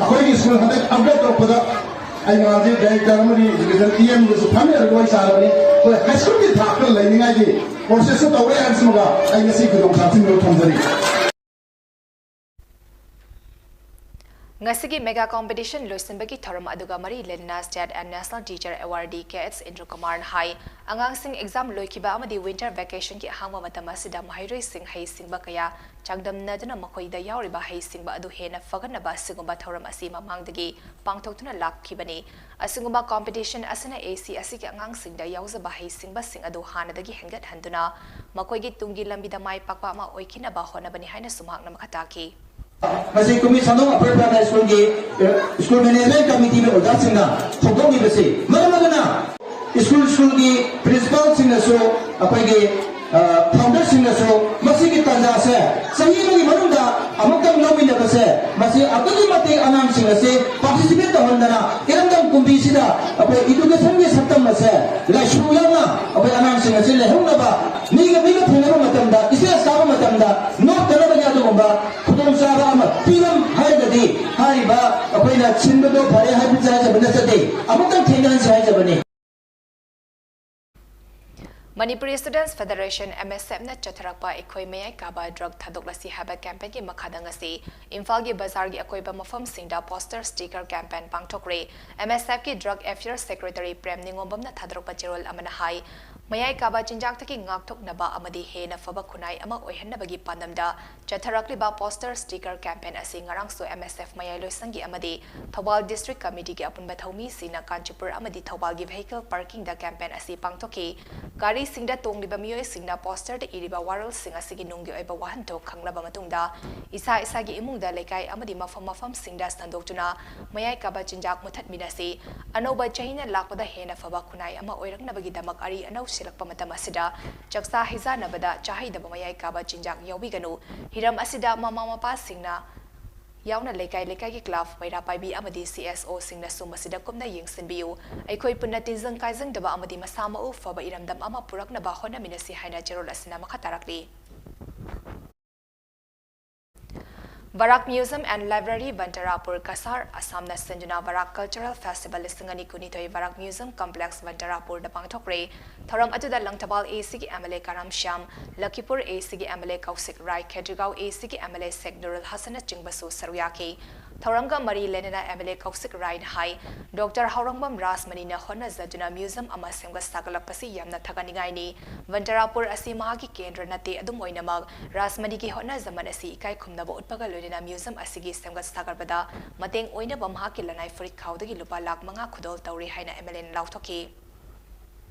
ꯑꯩꯈꯣꯏꯒꯤ ꯁ꯭ꯀꯨꯜ ꯍꯟꯗꯛ ꯑꯞꯒ꯭ꯔꯦꯗ ꯇꯧꯔꯛꯄꯗ ꯑꯩ ꯉꯥꯡꯁꯦ ꯗꯥꯏꯔꯦꯛꯇꯔ ꯑꯃꯗꯤ ꯏꯖꯨꯀꯦꯁꯟ ꯏ ꯑꯦꯝꯗꯁꯨ ꯐꯝꯃꯤꯟꯅꯔꯒ ꯋꯥꯔꯤ ꯁꯥꯔꯕꯅꯤ꯫ ꯑꯩꯈꯣꯏ ꯍꯥꯏ ꯁ꯭ꯀꯨꯜꯒꯤ ꯊꯥꯛꯇ ꯂꯩꯅꯤꯡꯉꯥꯏꯒꯤ ꯄ꯭ꯔꯣꯁꯦꯁꯁꯨ ꯇꯧꯕ ꯌꯥꯍꯟꯁꯤꯃꯒ ꯑꯩ ꯉꯁꯤ ꯈꯨꯗꯣꯡꯆꯥꯕꯁꯤꯃ ꯊꯝꯖꯔꯤ꯫ ꯉꯁꯤꯒꯤ ꯃꯦꯒꯥ ꯀꯣꯝꯄꯤꯇꯤꯁꯟ ꯂꯣꯏꯁꯤꯟꯕꯒꯤ ꯊꯧꯔꯝ ꯑꯗꯨꯒ ꯃꯔꯤ ꯂꯩꯅꯅ ꯁ꯭ꯇꯦꯠ ꯑꯦꯟ ꯅꯦꯁꯅꯦꯜ ꯇꯤꯆꯔ ꯑꯦꯋꯥꯔꯗꯤ ꯀꯦ ꯑꯦꯁ ꯏꯟꯗ꯭ꯔꯀꯨꯃꯥꯔꯅ ꯍꯥꯏ, ꯑꯉꯥꯡꯁꯤꯡ ꯑꯦꯛꯖꯥꯝ ꯂꯣꯏꯈꯤꯕ ꯑꯃꯗꯤ ꯋꯤꯟꯇꯔ ꯚꯦꯀꯦꯁꯟꯒꯤ ꯑꯍꯥꯡꯕ ꯃꯇꯝ ꯑꯁꯤꯗ ꯃꯍꯩꯔꯣꯏꯁꯤꯡ ꯍꯩꯁꯤꯡꯕ ꯀꯌꯥ ꯆꯥꯡꯗꯝꯅꯗꯨꯅ ꯃꯈꯣꯏꯗ ꯌꯥꯎꯔꯤꯕ ꯍꯩꯁꯤꯡꯕ ꯑꯗꯨ ꯍꯦꯟꯅ ꯐꯒꯠꯅꯕ ꯑꯁꯤꯒꯨꯝꯕ ꯊꯧꯔꯝ ꯑꯁꯤ ꯃꯃꯥꯡꯗꯒꯤ ꯄꯥꯡꯊꯣꯛꯇꯨꯅ ꯂꯥꯛꯈꯤꯕꯅꯤ꯫ ꯑꯁꯤꯒꯨꯝꯕ ꯀꯣꯝꯄꯤꯇꯤꯁꯟ ꯑꯁꯤꯅ ꯑꯦ ꯁꯤ ꯑꯁꯤꯒꯤ ꯑꯉꯥꯡꯁꯤꯡꯗ ꯌꯥꯎꯖꯕ ꯍꯩꯁꯤꯡꯕꯁꯤꯡ ꯑꯗꯨ ꯍꯥꯟꯅꯗꯒꯤ ꯍꯦꯟꯒꯠꯍꯟꯗꯨꯅ ꯃꯈꯣꯏꯒꯤ ꯇꯨꯡꯒꯤ ꯂꯝꯕꯤꯗ ꯃꯥꯏ ꯄꯥꯛꯄ ꯑꯃ ꯑꯣꯏꯈꯤꯅꯕ ꯍꯣꯠꯅꯕꯅꯤ ꯍꯥꯏꯅꯁꯨ ꯃꯍꯥꯛꯅ ꯃꯈꯥ ꯇꯥꯈꯤ꯫ ꯉꯁꯤ ꯀꯨꯝꯕꯤ ꯁꯥꯗꯣꯡ ꯑꯄꯔ ꯄ꯭ꯔꯥꯏꯃꯥꯔꯤ ꯁ꯭ꯀꯨꯜꯒꯤ, ꯑ, ꯁ꯭ꯀꯨꯜ ꯃꯦꯅꯦꯖꯃꯦꯟ ꯀꯃꯤꯇꯤꯒꯤ ꯑꯣꯖꯥꯁꯤꯡꯅ ꯍꯧꯗꯣꯛꯂꯤꯕꯁꯤ ꯃꯔꯝ ꯑꯗꯨꯅ ꯁ꯭ꯀꯨꯜ, ꯁ꯭ꯀꯨꯜꯒꯤ ꯄ꯭ꯔꯤꯟꯁꯤꯄꯥꯜꯁꯤꯡꯅꯁꯨ, ꯑꯩꯈꯣꯏꯒꯤ, ꯑ, ꯐꯥꯎꯟꯗꯔꯁꯤꯡꯅꯁꯨ ꯃꯁꯤꯒꯤ ꯇꯥꯟꯖꯥꯁꯦ ꯆꯍꯤ ꯑꯃꯒꯤ ꯃꯅꯨꯡꯗ ꯑꯃꯨꯛꯇꯪ ꯂꯧꯃꯤꯟꯅꯕꯁꯦ, ꯃꯁꯤ ꯑꯗꯨꯛꯀꯤ ꯃꯇꯤꯛ ꯑꯉꯥꯡꯁꯤꯡ ꯑꯁꯤ ꯄꯥꯔꯇꯤꯁꯤꯄꯦꯠ ꯇꯧꯍꯟꯗꯅ ꯏꯔꯝꯗꯝ ꯄꯨꯝꯕꯤꯁꯤꯗ ꯑꯩꯈꯣꯏ ꯏꯗꯨꯀꯦꯁꯟꯒꯤ ꯁꯛꯇꯝ ꯑꯁꯦ ꯂꯥꯏꯁꯨ ꯌꯥꯎꯅ ꯑꯩꯈꯣꯏ ꯑꯉꯥꯡꯁꯤꯡ ꯑꯁꯤ ꯂꯩꯍꯧꯅꯕ, ꯃꯤꯒ ꯃꯤꯒ ꯊꯦꯡꯅꯕ ꯃꯇꯝꯗ, ꯏꯁꯇꯦꯖ ꯀꯥꯕ ꯃꯇꯝꯗ ꯅꯣꯞꯇꯅꯕꯒꯤ ꯑꯗꯨꯒꯨꯝꯕ ꯈꯨꯗꯣꯡꯆꯥꯕ ꯑꯃ ꯄꯤꯔꯝ ꯍꯥꯏꯔꯒꯗꯤ ꯍꯥꯏꯔꯤꯕ ꯑꯩꯈꯣꯏꯅ ꯁꯤꯟꯕꯗꯣ ꯐꯔꯦ ꯍꯥꯏꯕꯁꯦ ꯍꯥꯏꯖꯕ ꯅꯠꯆꯗꯦ, ꯑꯃꯨꯛꯇꯪ ꯊꯦꯡꯅꯍꯟꯁꯤ ꯍꯥꯏꯖꯕꯅꯤ꯫ ꯃꯅꯤꯄꯨꯔꯤ ꯁ꯭ꯇꯨꯗꯦꯟꯠꯁ ꯐꯦꯗꯔꯦꯁꯟ, ꯑꯦꯝ ꯑꯦꯁ ꯑꯦꯐꯅ ꯆꯠꯊꯔꯛꯄ ꯑꯩꯈꯣꯏ ꯃꯌꯥꯏ ꯀꯥꯕ ꯗ꯭ꯔꯒ ꯊꯥꯗꯣꯛꯂꯁꯤ ꯍꯥꯏꯕ ꯀꯦꯝꯄꯦꯟꯒꯤ ꯃꯈꯥꯗ ꯉꯁꯤ ꯏꯝꯐꯥꯜꯒꯤ ꯕꯖꯥꯔꯒꯤ ꯑꯀꯣꯏꯕ ꯃꯐꯝꯁꯤꯡꯗ ꯄꯣꯁꯇꯔ, ꯁ꯭ꯇꯤꯀꯔ ꯀꯦꯝꯄꯦꯟ ꯄꯥꯡꯊꯣꯛꯈ꯭ꯔꯦ꯫ ꯑꯦꯝ ꯑꯦꯁ ꯑꯦꯐꯀꯤ ꯗ꯭ꯔꯒ ꯑꯦꯐꯤꯌꯔꯁ ꯁꯦꯀ꯭ꯔꯦꯇꯔꯤ ꯄ꯭ꯔꯦꯝ ꯅꯤꯉꯣꯝꯕꯝꯅ ꯊꯥꯗꯣꯔꯛꯄ ꯆꯦꯔꯣꯜ ꯑꯃꯅ ꯍꯥꯏ, ꯃꯌꯥꯏ ꯀꯥꯕ ꯆꯤꯟꯖꯥꯛꯇꯒꯤ ꯉꯥꯛꯊꯣꯛꯅꯕ ꯑꯃꯗꯤ ꯍꯦꯟꯅ ꯐꯕ ꯈꯨꯟꯅꯥꯏ ꯑꯃ ꯑꯣꯏꯍꯟꯅꯕꯒꯤ ꯄꯥꯟꯗꯝꯗ ꯆꯠꯊꯔꯛꯂꯤꯕ ꯄꯣꯁꯇꯔ, ꯁ꯭ꯇꯤꯀꯔ ꯀꯦꯝꯄꯦꯟ ꯑꯁꯤ ꯉꯔꯥꯡꯁꯨ ꯑꯦꯝ ꯑꯦꯁ ꯑꯦꯐ ꯃꯌꯥꯏ ꯂꯣꯏꯁꯪꯒꯤ ꯑꯃꯗꯤ ꯊꯧꯕꯥꯜ ꯗꯤꯁꯇ꯭ꯔꯤꯛ ꯀꯃꯤꯇꯤꯒꯤ ꯑꯄꯨꯟꯕ ꯊꯧꯃꯤꯁꯤꯡꯅ ꯀꯥꯟꯆꯤꯄꯨꯔ ꯑꯃꯗꯤ ꯊꯧꯕꯥꯜꯒꯤ ꯚꯦꯍꯤꯀꯜ ꯄꯥꯔꯀꯤꯡꯗ ꯀꯦꯝꯄꯦꯟ ꯑꯁꯤ ꯄꯥꯡꯊꯣꯛꯈꯤ꯫ ꯒꯥꯔꯤꯁꯤꯡꯗ ꯇꯣꯡꯂꯤꯕ ꯃꯤꯑꯣꯏꯁꯤꯡꯅ ꯄꯣꯁꯇꯔꯗ ꯏꯔꯤꯕ ꯋꯥꯔꯣꯜꯁꯤꯡ ꯑꯁꯤꯒꯤ ꯅꯨꯡꯒꯤ ꯑꯣꯏꯕ ꯋꯥꯍꯟꯊꯣꯛ ꯈꯪꯂꯕ ꯃꯇꯨꯡꯗ, ꯏꯁꯥ ꯏꯁꯥꯒꯤ ꯏꯃꯨꯡꯗ, ꯂꯩꯀꯥꯏ ꯑꯃꯗꯤ ꯃꯐꯝ ꯃꯐꯝꯁꯤꯡꯗ ꯁꯟꯗꯣꯛꯇꯨꯅ ꯃꯌꯥꯏ ꯀꯥꯕ ꯆꯤꯟꯖꯥꯛ ꯃꯨꯊꯠꯃꯤꯟꯅꯁꯤ꯫ ꯑꯅꯧꯕ ꯆꯍꯤꯅ ꯂꯥꯛꯄꯗ ꯍꯦꯟꯅ ꯐꯕ ꯈꯨꯟꯅꯥꯏ ꯑꯃ ꯑꯣꯏꯔꯛꯅꯕꯒꯤꯗꯃꯛ ꯑꯔꯤ ꯑꯅꯧ ꯁꯤꯜꯂꯛꯄ ꯃꯇꯝ ꯑꯁꯤꯗ ꯆꯥꯛꯆꯥ ꯍꯩꯖꯥꯟꯅꯕꯗ ꯆꯥꯍꯩꯗꯕ ꯃꯌꯥꯏ ꯀꯥꯕ ꯆꯤꯟꯖꯥꯛ ꯌꯥꯎꯕꯤꯒꯅꯨ꯫ ꯍꯤꯔꯝ ꯑꯁꯤꯗ ꯃꯃꯥ ꯃꯄꯥꯁꯤꯡꯅ ꯌꯥꯎꯅ ꯂꯩꯀꯥꯏ ꯂꯩꯀꯥꯏꯒꯤ ꯀ꯭ꯂꯕ, ꯃꯩꯔꯥ ꯄꯥꯏꯕꯤ ꯑꯃꯗꯤ ꯁꯤ ꯑꯦꯁ ꯑꯣꯁꯤꯡꯅꯁꯨ ꯃꯁꯤꯗ ꯀꯨꯞꯅ ꯌꯦꯡꯁꯤꯟꯕꯤꯌꯨ꯫ ꯑꯩꯈꯣꯏ ꯄꯨꯟꯅ ꯇꯤꯟꯖꯪ ꯀꯥꯏꯖꯪꯗꯕ ꯑꯃꯗꯤ ꯃꯁꯥ ꯃꯎ ꯐꯕ ꯏꯔꯝꯗꯝ ꯑꯃ ꯄꯨꯔꯛꯅꯕ ꯍꯣꯠꯅꯃꯤꯟꯅꯁꯤ ꯍꯥꯏꯅ ꯆꯦꯔꯣꯜ ꯑꯁꯤꯅ ꯃꯈꯥ ꯇꯥꯔꯛꯂꯤ꯫ ꯕꯔꯥꯛ Museum and Library, ꯕꯟꯇꯔꯥꯄꯨꯔ, ꯀꯁꯥꯔ, ꯑꯁꯥꯝꯅ ꯁꯤꯟꯗꯨꯅ ꯕꯔꯥꯛ Cultural Festival ꯂꯤꯁꯤꯡ ꯑꯅꯤ ꯀꯨꯟꯅꯤꯊꯣꯏ ꯕꯔꯥꯛ Museum Complex, ꯕꯟꯇꯔꯥꯄꯨꯔꯗ ꯄꯥꯡꯊꯣꯛꯈ꯭ꯔꯦ꯫ ꯊꯧꯔꯝ ꯑꯗꯨꯗ ꯂꯪꯊꯕꯥꯜ ꯑꯦ ꯁꯤꯒꯤ ꯑꯦꯝ ꯑꯦꯜ ꯑꯦ ꯀꯔꯥꯝ ꯁ꯭ꯌꯥꯝ, ꯂꯈꯤꯄꯨꯔ ꯑꯦ ꯁꯤꯒꯤ M L A ꯀꯧꯁꯤꯛ Rai, Khetrigao A ꯁꯤꯒꯤ ꯑꯦꯝ ꯑꯦꯜ ꯑꯦ ꯁꯦꯛ ꯅꯨꯔꯨꯜ ꯍꯁꯟꯅꯆꯤꯡꯕꯁꯨ ꯁꯔꯨꯛ ꯌꯥꯈꯤ꯫ ꯊꯧꯔꯝꯒ ꯃꯔꯤ ꯂꯩꯅꯅ ꯑꯦꯝ ꯑꯦꯜ ꯑꯦ ꯀꯧꯁꯤꯛ ꯔꯥꯏꯅ ꯍꯥꯏ, ꯗꯣꯛꯇꯔ ꯍꯥꯎꯔꯪꯕꯝ ꯔꯥꯖꯃꯅꯤꯅ ꯍꯣꯠꯅꯖꯗꯨꯅ museum ꯑꯃ ꯁꯦꯝꯒꯠ ꯁꯥꯒꯠꯂꯛꯄꯁꯤ ꯌꯥꯝꯅ ꯊꯥꯒꯠꯅꯤꯡꯉꯥꯏꯅꯤ꯫ ꯕꯟꯇꯔꯥꯄꯨꯔ ꯑꯁꯤ ꯃꯍꯥꯛꯀꯤ ꯀꯦꯟꯗ꯭ꯔ ꯅꯠꯇꯦ, ꯑꯗꯨꯝ ꯑꯣꯏꯅꯃꯛ ꯔꯥꯖꯃꯅꯤꯒꯤ ꯍꯣꯠꯅꯖꯃꯟ ꯑꯁꯤ ꯏꯀꯥꯏ ꯈꯨꯝꯅꯕ ꯎꯠꯄꯒ ꯂꯣꯏꯅꯅ museum ꯑꯁꯤꯒꯤ ꯁꯦꯝꯒꯠ ꯁꯥꯒꯠꯄꯗ ꯃꯇꯦꯡ ꯑꯣꯏꯅꯕ ꯃꯍꯥꯛꯀꯤ ꯂꯅꯥꯏ ꯐꯨꯔꯤꯠ ꯈꯥꯎꯗꯒꯤ ꯂꯨꯄꯥ ꯂꯥꯈ ꯃꯉꯥ ꯈꯨꯗꯣꯜ ꯇꯧꯔꯤ ꯍꯥꯏꯅ ꯑꯦꯝ ꯑꯦꯜ ꯑꯦꯅ ꯂꯥꯎꯊꯣꯛꯈꯤ꯫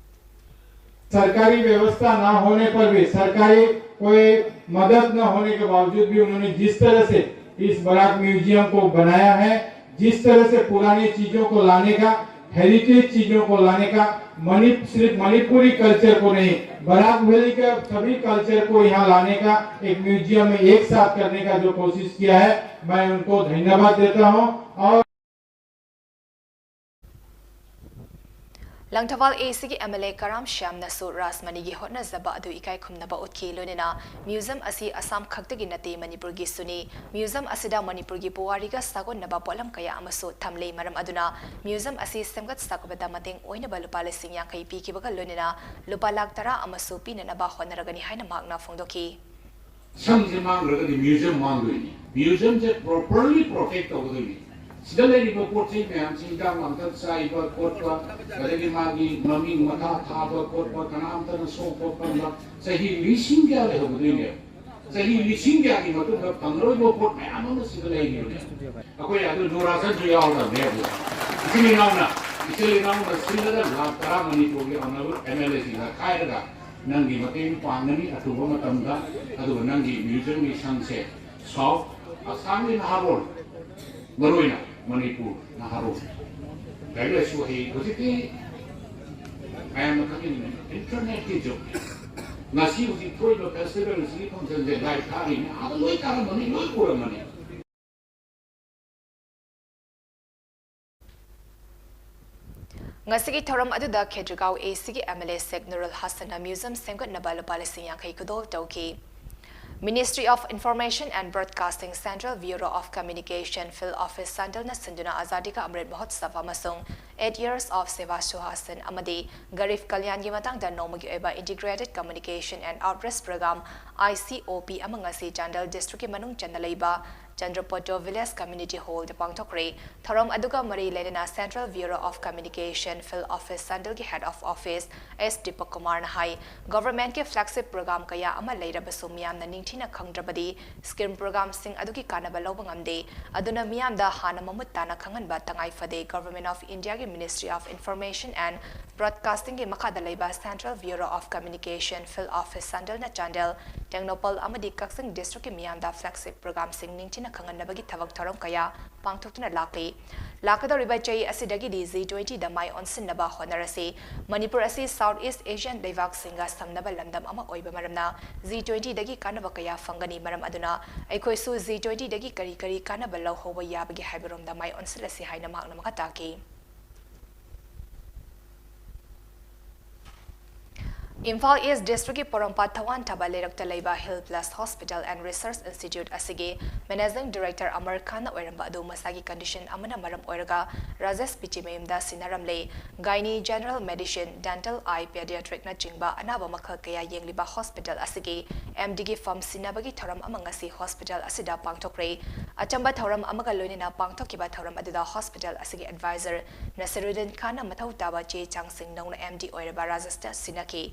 सरकारी व्यवस्था ना होने पर भी, सरकारी कोई मदद न होने के बावजूद भी उन्होंने जिस तरह से इस बराक म्यूजियम को बनाया है, जिस तरह से पुरानी चीजों को लाने का, हेरिटेज चीजों को लाने का, मणि सिर्फ मणिपुरी कल्चर को नहीं, बराक वैली के सभी कल्चर को यहाँ लाने का, एक म्यूजियम में एक साथ करने का जो कोशिश किया है, मैं उनको धन्यवाद देता हूँ। और ꯂꯪꯊꯕꯥꯜ ꯑꯦ ꯁꯤꯒꯤ ꯑꯦꯝ ꯑꯦꯜ ꯑꯦ ꯀꯔꯥꯝ ꯁ꯭ꯌꯥꯝꯅꯁꯨ ꯔꯥꯖꯃꯅꯤꯒꯤ ꯍꯣꯠꯅꯖꯕ ꯑꯗꯨ ꯏꯀꯥꯏ ꯈꯨꯝꯅꯕ ꯎꯠꯈꯤ꯫ ꯂꯣꯏꯅꯅ museum ꯑꯁꯤ ꯑꯁꯥꯝ ꯈꯛꯇꯒꯤ ꯅꯠꯇꯦ, ꯃꯅꯤꯄꯨꯔꯒꯤꯁꯨꯅꯤ꯫ Museum ꯑꯁꯤꯗ ꯃꯅꯤꯄꯨꯔꯒꯤ ꯄꯨꯋꯥꯔꯤꯒ ꯁꯥꯒꯣꯟꯅꯕ ꯄꯣꯠꯂꯝ ꯀꯌꯥ ꯑꯃꯁꯨ ꯊꯝꯂꯤ꯫ ꯃꯔꯝ ꯑꯗꯨꯅ museum ꯑꯁꯤ ꯁꯦꯝꯒꯠ ꯁꯥꯒꯠꯄꯗ ꯃꯇꯦꯡ ꯑꯣꯏꯅꯕ ꯂꯨꯄꯥ ꯂꯤꯁꯤꯡ ꯌꯥꯡꯈꯩ ꯄꯤꯈꯤꯕꯒ ꯂꯣꯏꯅꯅ ꯂꯨꯄꯥ ꯂꯥꯈ ꯇꯔꯥ ꯑꯃꯁꯨ ꯄꯤꯅꯅꯕ ꯍꯣꯠꯅꯔꯒꯅꯤ ꯍꯥꯏꯅ ꯃꯍꯥꯛꯅ ꯐꯣꯡꯗꯣꯛꯈꯤ꯫ ꯁꯝꯁꯦ ꯃꯥꯡꯈ꯭ꯔꯒꯗꯤ museum ꯃꯥꯡꯗꯣꯏꯅꯤ꯫ Museumꯁꯦ properly protect ꯇꯧꯒꯗꯣꯏꯅꯤ꯫ ꯁꯤꯗ ꯂꯩꯔꯤꯕ ꯄꯣꯠ ꯆꯩ ꯃꯌꯥꯝꯁꯤ ꯍꯤꯗꯥꯛ ꯂꯥꯡꯊꯛ ꯆꯥꯏꯕ ꯈꯣꯠꯄ, ꯑꯗꯒꯤ ꯃꯥꯒꯤ ꯃꯃꯤꯡ ꯃꯊꯥ ꯊꯥꯕ ꯈꯣꯠꯄ, ꯀꯅꯥꯝꯇꯅ ꯁꯣꯛꯄ ꯄꯟꯕ, ꯆꯍꯤ ꯂꯤꯁꯤꯡ ꯀꯌꯥ ꯂꯩꯍꯧꯒꯗꯣꯏꯅꯦꯕ꯫ ꯆꯍꯤ ꯂꯤꯁꯤꯡ ꯀꯌꯥꯒꯤ ꯃꯇꯨꯡꯗ ꯐꯪꯉꯔꯣꯏꯕ ꯄꯣꯠ ꯃꯌꯥꯝ ꯑꯃ ꯁꯤꯗ ꯂꯩꯔꯤꯕꯅꯦ꯫ ꯑꯩꯈꯣꯏ ꯑꯗꯨ ꯅꯣꯔꯥꯁꯟꯁꯨ ꯌꯥꯎꯔꯕꯅꯦ꯫ ꯑꯗꯨ ꯏꯆꯤꯜ ꯏꯅꯥꯎꯅ, ꯏꯆꯤꯜ ꯏꯅꯥꯎꯅ ꯁꯤꯜꯂꯒ ꯂꯥꯈ ꯇꯔꯥ ꯃꯅꯤꯄꯨꯔꯒꯤ honourable ꯑꯦꯝ ꯑꯦꯜ ꯑꯦꯁꯤꯡꯅ ꯈꯥꯏꯔꯒ ꯅꯪꯒꯤ ꯃꯇꯦꯡ ꯄꯥꯡꯒꯅꯤ ꯑꯊꯨꯕ ꯃꯇꯝꯗ꯫ ꯑꯗꯨꯒ ꯅꯪꯒꯤ museumꯒꯤ ꯁꯪꯁꯦ ꯁꯥꯎ ꯑꯁꯥꯝꯒꯤ ꯅꯍꯥꯔꯣꯜ, ꯃꯔꯨꯑꯣꯏꯅ ꯃꯅꯤꯄꯨꯔ ꯅꯍꯥꯔꯣꯜ, ꯂꯥꯏꯔꯤꯛ ꯂꯥꯏꯁꯨ ꯍꯩ, ꯍꯧꯖꯤꯛꯇꯤ ꯃꯌꯥꯝꯅ ꯈꯪꯉꯤꯗꯨꯅꯤ internetꯀꯤ ꯖꯨꯒꯅꯤ꯫ ꯉꯁꯤ ꯍꯧꯖꯤꯛ ꯊꯣꯛꯏꯕ festivalꯁꯤꯒꯤ functionꯁꯦ live ꯊꯥꯔꯤꯅꯤ, ꯑꯥꯗ ꯂꯣꯏ ꯇꯥꯔꯝꯃꯅꯤ, ꯂꯣꯏ ꯎꯔꯝꯃꯅꯤ꯫ ꯉꯁꯤꯒꯤ ꯊꯧꯔꯝ ꯑꯗꯨꯗ ꯈꯦꯇ꯭ꯔꯤꯒꯥꯎ ꯑꯦ ꯁꯤꯒꯤ M L A Sheikh Nurul ꯍꯁꯟꯅ ꯃ꯭ꯌꯨꯖꯤꯌꯝ ꯁꯦꯝꯒꯠꯅꯕ ꯂꯨꯄꯥ ꯂꯤꯁꯤꯡ ꯌꯥꯡꯈꯩ ꯈꯨꯗꯣꯜ ꯇꯧꯈꯤ꯫ Ministry of Information and Broadcasting, Central Bureau of Communication, Field Office ꯆꯥꯟꯗꯦꯜꯅ ꯁꯤꯟꯗꯨꯅ ꯑꯖꯥꯗꯤ ꯀꯥ ꯑꯃ꯭ꯔꯤꯠ ꯃꯍꯣꯠꯁꯕ ꯑꯃꯁꯨꯡ Eight Years of Seva Suhassan ꯑꯃꯗꯤ ꯒꯔꯤꯕ ꯀꯜꯌꯥꯟꯒꯤ ꯃꯇꯥꯡꯗ ꯅꯣꯡꯃꯒꯤ ꯑꯣꯏꯕ Integrated Communication and Outreach Program, I C O P, ꯑꯃ ꯉꯁꯤ ꯆꯥꯟꯗꯦꯜ ꯗꯤꯁꯇ꯭ꯔꯤꯛꯀꯤ ꯃꯅꯨꯡ ꯆꯟꯅ ꯂꯩꯕ ꯆꯟꯗ꯭ꯔꯄꯣꯇꯣ ꯚꯤꯂꯦꯖ ꯀꯝꯌꯨꯅꯤꯇꯤ ꯍꯣꯜꯗ ꯄꯥꯡꯊꯣꯛꯈ꯭ꯔꯦ꯫ ꯊꯧꯔꯝ ꯑꯗꯨꯒ ꯃꯔꯤ ꯂꯩꯅꯅ Central Bureau of Communication, Field Office ꯆꯥꯟꯗꯦꯜꯒꯤ Head of Office ꯑꯦꯁ ꯗꯤꯄꯛ ꯀꯨꯃꯥꯔꯅ ꯍꯥꯏ, ꯒꯣꯚꯔꯟꯃꯦꯟꯠꯀꯤ flagship program ꯀꯌꯥ ꯑꯃ ꯂꯩꯔꯕꯁꯨ ꯃꯤꯌꯥꯝꯅ ꯅꯤꯡꯊꯤꯅ ꯈꯪꯗ꯭ꯔꯕꯗꯤ scheme programꯁꯤꯡ ꯑꯗꯨꯒꯤ ꯀꯥꯟꯅꯕ ꯂꯧꯕ ꯉꯝꯗꯦ꯫ ꯑꯗꯨꯅ ꯃꯤꯌꯥꯝꯗ ꯍꯥꯟꯅ ꯃꯃꯨꯠ ꯇꯥꯅ ꯈꯪꯍꯟꯕ ꯇꯉꯥꯏ ꯐꯗꯦ꯫ Government of Indiaꯒꯤ Ministry of Information and Broadcastingꯒꯤ ꯃꯈꯥꯗ ꯂꯩꯕ Central Bureau of Communication, Field Office ꯆꯥꯟꯗꯦꯜꯅ Chandel, Tengnoupal ꯑꯃꯗꯤ ꯀꯛꯆꯤꯡ ꯗꯤꯁꯇ꯭ꯔꯤꯛꯀꯤ ꯃꯤꯌꯥꯝꯗ flagship programꯁꯤꯡ ꯅꯤꯡꯊꯤꯅ ꯈꯪꯍꯟꯅꯕꯒꯤ ꯊꯕꯛ ꯊꯧꯔꯝ ꯀꯌꯥ ꯄꯥꯡꯊꯣꯛꯇꯨꯅ ꯂꯥꯛꯂꯤ꯫ ꯂꯥꯛꯀꯗꯧꯔꯤꯕ ꯆꯍꯤ ꯑꯁꯤꯗꯒꯤꯗꯤ G twentyꯗ ꯃꯥꯏ ꯑꯣꯟꯁꯤꯟꯅꯕ ꯍꯣꯠꯅꯔꯁꯤ꯫ ꯃꯅꯤꯄꯨꯔ ꯑꯁꯤ South East Asian ꯂꯩꯕꯥꯛꯁꯤꯡꯒ ꯁꯝꯅꯕ ꯂꯝꯗꯝ ꯑꯃ ꯑꯣꯏꯕ ꯃꯔꯝꯅ G twentyꯗꯒꯤ ꯀꯥꯟꯅꯕ ꯀꯌꯥ ꯐꯪꯒꯅꯤ꯫ ꯃꯔꯝ ꯑꯗꯨꯅ ꯑꯩꯈꯣꯏꯁꯨ G twentyꯗꯒꯤ ꯀꯔꯤ ꯀꯔꯤ ꯀꯥꯟꯅꯕ ꯂꯧꯍꯧꯕ ꯌꯥꯕꯒꯦ ꯍꯥꯏꯕꯔꯣꯝꯗ ꯃꯥꯏ ꯑꯣꯟꯁꯤꯜꯂꯁꯤ ꯍꯥꯏꯅ ꯃꯍꯥꯛꯅ ꯃꯈꯥ ꯇꯥꯈꯤ꯫ ꯏꯝꯐꯥꯜ East Districtꯀꯤ ꯄꯣꯔꯣꯝꯄꯥꯠ ꯊꯋꯥꯟ ꯊꯥꯕ ꯂꯩꯔꯛꯇ ꯂꯩꯕ Heal Plus Hospital and Research Institute ꯑꯁꯤꯒꯤ Managing Director ꯑꯃꯔ ꯈꯥꯟꯅ ꯑꯣꯏꯔꯝꯕ ꯑꯗꯨ ꯃꯁꯥꯒꯤ condition ꯑꯃꯅ ꯃꯔꯝ ꯑꯣꯏꯔꯒ ꯔꯥꯖꯦꯁ ꯄꯤꯆꯤ ꯃꯌꯨꯝꯗ ꯁꯤꯟꯅꯔꯝꯂꯦ꯫ Gynae, General Medicine, Dental, Eye, Pediatricꯅꯆꯤꯡꯕ ꯑꯅꯥꯕ ꯃꯈꯜ ꯀꯌꯥ ꯌꯦꯡꯂꯤꯕ hospital ꯑꯁꯤꯒꯤ M Dꯒꯤ firm ꯁꯤꯟꯅꯕꯒꯤ ꯊꯧꯔꯝ ꯑꯃ ꯉꯁꯤ hospital ꯑꯁꯤꯗ ꯄꯥꯡꯊꯣꯛꯈ꯭ꯔꯦ꯫ ꯑꯆꯝꯕ ꯊꯧꯔꯝ ꯑꯃꯒ ꯂꯣꯏꯅꯅ ꯄꯥꯡꯊꯣꯛꯈꯤꯕ ꯊꯧꯔꯝ ꯑꯗꯨꯗ hospital ꯑꯁꯤꯒꯤ advisor ꯅꯁꯤꯔꯨꯗꯤꯟ ꯈꯥꯟꯅ ꯃꯊꯧ ꯇꯥꯕ ꯆꯦ ꯆꯥꯡꯁꯤꯡ ꯅꯧꯅ M D ꯑꯣꯏꯔꯕ ꯔꯥꯖꯦꯁꯇ ꯁꯤꯟꯅꯈꯤ꯫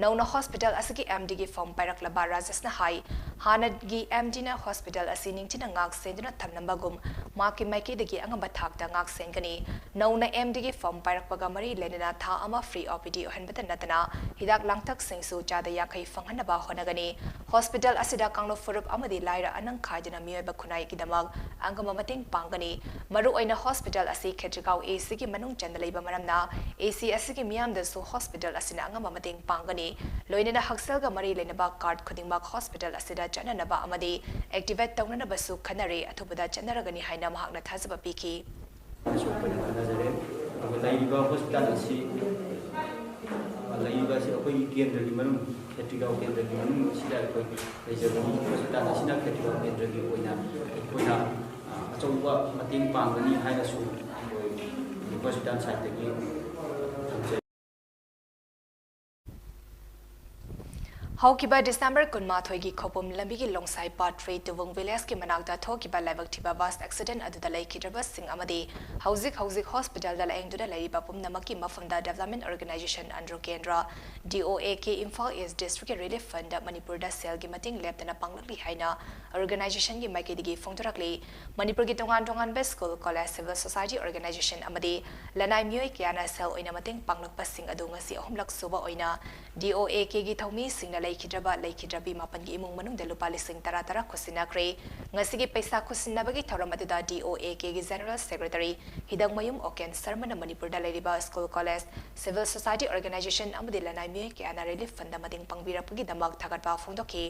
ꯅꯧꯅ hospital ꯑꯁꯤꯒꯤ M Dꯒꯤ firm ꯄꯥꯏꯔꯛꯂꯕ ꯔꯥꯖꯦꯁꯅ ꯍꯥꯏ, ꯍꯥꯟꯅꯒꯤ M Dꯅ hospital ꯑꯁꯤ ꯅꯤꯡꯊꯤꯅ ꯉꯥꯛ ꯁꯦꯟꯗꯨꯅ ꯊꯝꯂꯝꯕꯒꯨꯝ ꯃꯍꯥꯛꯀꯤ ꯃꯥꯏꯀꯩꯗꯒꯤ ꯑꯉꯝꯕ ꯊꯥꯛꯇ ꯉꯥꯛ ꯁꯦꯟꯒꯅꯤ꯫ ꯅꯧꯅ M Dꯒꯤ firm ꯄꯥꯏꯔꯛꯄꯒ ꯃꯔꯤ ꯂꯩꯅꯅ ꯊꯥ ꯑꯃ free O P D ꯑꯣꯏꯍꯟꯕꯇ ꯅꯠꯇꯅ ꯍꯤꯗꯥꯛ ꯂꯥꯡꯊꯛꯁꯤꯡꯁꯨ ꯆꯥꯗ ꯌꯥꯡꯈꯩ ꯐꯪꯍꯟꯅꯕ ꯍꯣꯠꯅꯒꯅꯤ꯫ Hospital ꯑꯁꯤꯗ ꯀꯥꯡꯂꯨꯞ ꯐꯨꯔꯨꯞ ꯑꯃꯗꯤ ꯂꯥꯏꯔ ꯑꯅꯪ ꯈꯥꯏꯗꯅ ꯃꯤꯑꯣꯏꯕ ꯈꯨꯟꯅꯥꯏꯒꯤꯗꯃꯛ ꯑꯉꯝꯕ ꯃꯇꯦꯡ ꯄꯥꯡꯒꯅꯤ꯫ ꯃꯔꯨꯑꯣꯏꯅ hospital ꯑꯁꯤ ꯈꯦꯇ꯭ꯔꯤꯒꯥꯎ A Cꯒꯤ ꯃꯅꯨꯡ ꯆꯟꯅ ꯂꯩꯕ ꯃꯔꯝꯅ A C ꯑꯁꯤꯒꯤ ꯃꯤꯌꯥꯝꯗꯁꯨ hospital ꯑꯁꯤꯅ ꯑꯉꯝꯕ ꯃꯇꯦꯡ ꯄꯥꯡꯒꯅꯤ꯫ ꯂꯣꯏꯅꯅ ꯍꯛꯁꯦꯜꯒ ꯃꯔꯤ ꯂꯩꯅꯕ card ꯈꯨꯗꯤꯡꯃꯛ hospital ꯑꯁꯤꯗ ꯆꯠꯅꯅꯕ ꯑꯃꯗꯤ activate ꯇꯧꯅꯅꯕꯁꯨ ꯈꯟꯅꯔꯦ꯫ ꯑꯊꯨꯕꯗ ꯆꯠꯅꯔꯒꯅꯤ ꯍꯥꯏꯅ ꯃꯍꯥꯛꯅ ꯊꯥꯖꯕ ꯄꯤꯈꯤ꯫ ꯂꯩꯔꯤꯕ ꯍꯣꯁꯄꯤꯇꯥꯜ ꯑꯁꯤ, ꯂꯩꯔꯤꯕ ꯑꯁꯤ ꯑꯩꯈꯣꯏꯒꯤ ꯀꯦꯟꯗ꯭ꯔꯒꯤ ꯃꯅꯨꯡ, ꯈꯦꯇ꯭ꯔꯤꯒꯥꯎ ꯀꯦꯟꯗ꯭ꯔꯒꯤ ꯃꯅꯨꯡ ꯑꯁꯤꯗ ꯑꯩꯈꯣꯏ ꯂꯩꯖꯕꯅꯤ꯫ ꯍꯣꯁꯄꯤꯇꯥꯜ ꯑꯁꯤꯅ ꯈꯦꯇ꯭ꯔꯤꯒꯥꯎ ꯀꯦꯟꯗ꯭ꯔꯒꯤ ꯑꯣꯏꯅ ꯑꯩꯈꯣꯏꯅ, ꯑ, ꯑꯆꯧꯕ ꯃꯇꯦꯡ ꯄꯥꯡꯒꯅꯤ ꯍꯥꯏꯅꯁꯨ ꯑꯩꯈꯣꯏ ꯍꯣꯁꯄꯤꯇꯥꯜ ꯁꯥꯏꯠꯇꯒꯤ ꯊꯝꯖꯔꯤ꯫ ꯍꯧꯈꯤꯕ ꯗꯤꯁꯦꯝꯕꯔ ꯀꯨꯟꯃꯥꯊꯣꯏꯒꯤ ꯈꯧꯄꯨꯝ ꯂꯝꯕꯤꯒꯤ ꯂꯣꯡꯁꯥꯏ ꯄꯥꯠ ꯊ꯭ꯔꯤ ꯇꯨꯕꯨꯡ ꯚꯤꯂꯦꯖꯀꯤ ꯃꯅꯥꯛꯇ ꯊꯣꯛꯈꯤꯕ ꯂꯥꯏꯕꯛ ꯊꯤꯕ ꯕꯁ ꯑꯦꯛꯁꯤꯗꯦꯟ ꯑꯗꯨꯗ ꯂꯩꯈꯤꯗ꯭ꯔꯕꯁꯤꯡ ꯑꯃꯗꯤ ꯍꯧꯖꯤꯛ ꯍꯧꯖꯤꯛ ꯍꯣꯁꯄꯤꯇꯥꯜꯗ ꯂꯥꯌꯦꯡꯗꯨꯅ ꯂꯩꯔꯤꯕ ꯄꯨꯝꯅꯃꯛꯀꯤ ꯃꯐꯝꯗ ꯗꯦꯕꯂꯞꯃꯦꯟ ꯑꯣꯔꯒꯅꯥꯏꯖꯦꯁꯟ ꯑꯟꯗ꯭ꯔꯣ ꯀꯦꯟꯗ꯭ꯔ, ꯗꯤ ꯑꯣ ꯑꯦ ꯀꯦ, ꯏꯝꯐꯥꯜ ꯏꯁ ꯗꯤꯁꯇ꯭ꯔꯤꯛꯀꯤ ꯔꯤꯂꯤꯐ ꯐꯟꯗ ꯃꯅꯤꯄꯨꯔꯗ ꯁꯦꯜꯒꯤ ꯃꯇꯦꯡ ꯂꯦꯞꯇꯅ ꯄꯥꯡꯂꯛꯂꯤ ꯍꯥꯏꯅ ꯑꯣꯔꯒꯅꯥꯏꯖꯦꯁꯟꯒꯤ ꯃꯥꯏꯀꯩꯗꯒꯤ ꯐꯣꯡꯗꯣꯔꯛꯂꯤ꯫ ꯃꯅꯤꯄꯨꯔꯒꯤ ꯇꯣꯉꯥꯟ ꯇꯣꯉꯥꯟꯕ school, college, civil society organisation ꯑꯃꯗꯤ ꯂꯅꯥꯏ ꯃꯤꯑꯣꯏ ꯀꯌꯥꯅ ꯁꯦꯜ ꯑꯣꯏꯅ ꯃꯇꯦꯡ ꯄꯥꯡꯂꯛꯄꯁꯤꯡ ꯑꯗꯨ ꯉꯁꯤ ꯑꯍꯨꯝꯂꯛ ꯁꯨꯕ ꯑꯣꯏꯅ ꯗꯤ ꯑꯣ ꯑꯦ ꯀꯦꯒꯤ ꯊꯧꯃꯤꯁꯤꯡꯅ ꯂꯩꯈꯤꯗ꯭ꯔꯕ, ꯂꯩꯈꯤꯗ꯭ꯔꯕꯤ ꯃꯥꯄꯟꯒꯤ ꯏꯃꯨꯡ ꯃꯅꯨꯡꯗ ꯂꯨꯄꯥ ꯂꯤꯁꯤꯡ ꯇꯔꯥ ꯇꯔꯥ ꯈꯨꯠꯁꯤꯟꯅꯈ꯭ꯔꯦ꯫ ꯉꯁꯤꯒꯤ ꯄꯩꯁꯥ ꯈꯨꯠꯁꯤꯟꯅꯕꯒꯤ ꯊꯧꯔꯝ ꯑꯗꯨꯗ ꯗꯤ ꯑꯣ ꯑꯦ ꯀꯦꯒꯤ ꯖꯦꯅꯔꯦꯜ ꯁꯦꯀ꯭ꯔꯦꯇꯔꯤ ꯍꯤꯗꯛꯃꯌꯨꯝ ꯑꯣꯀꯦꯟ ꯁꯔꯃꯅ ꯃꯅꯤꯄꯨꯔꯗ ꯂꯩꯔꯤꯕ school, college, civil society organisation ꯑꯃꯗꯤ ꯂꯅꯥꯏ ꯃꯤꯑꯣꯏ ꯀꯌꯥꯅ ꯔꯤꯂꯤꯐ ꯐꯟꯗ ꯃꯇꯦꯡ ꯄꯥꯡꯕꯤꯔꯛꯄꯒꯤꯗꯃꯛ ꯊꯥꯒꯠꯄ ꯐꯣꯡꯗꯣꯛꯈꯤ꯫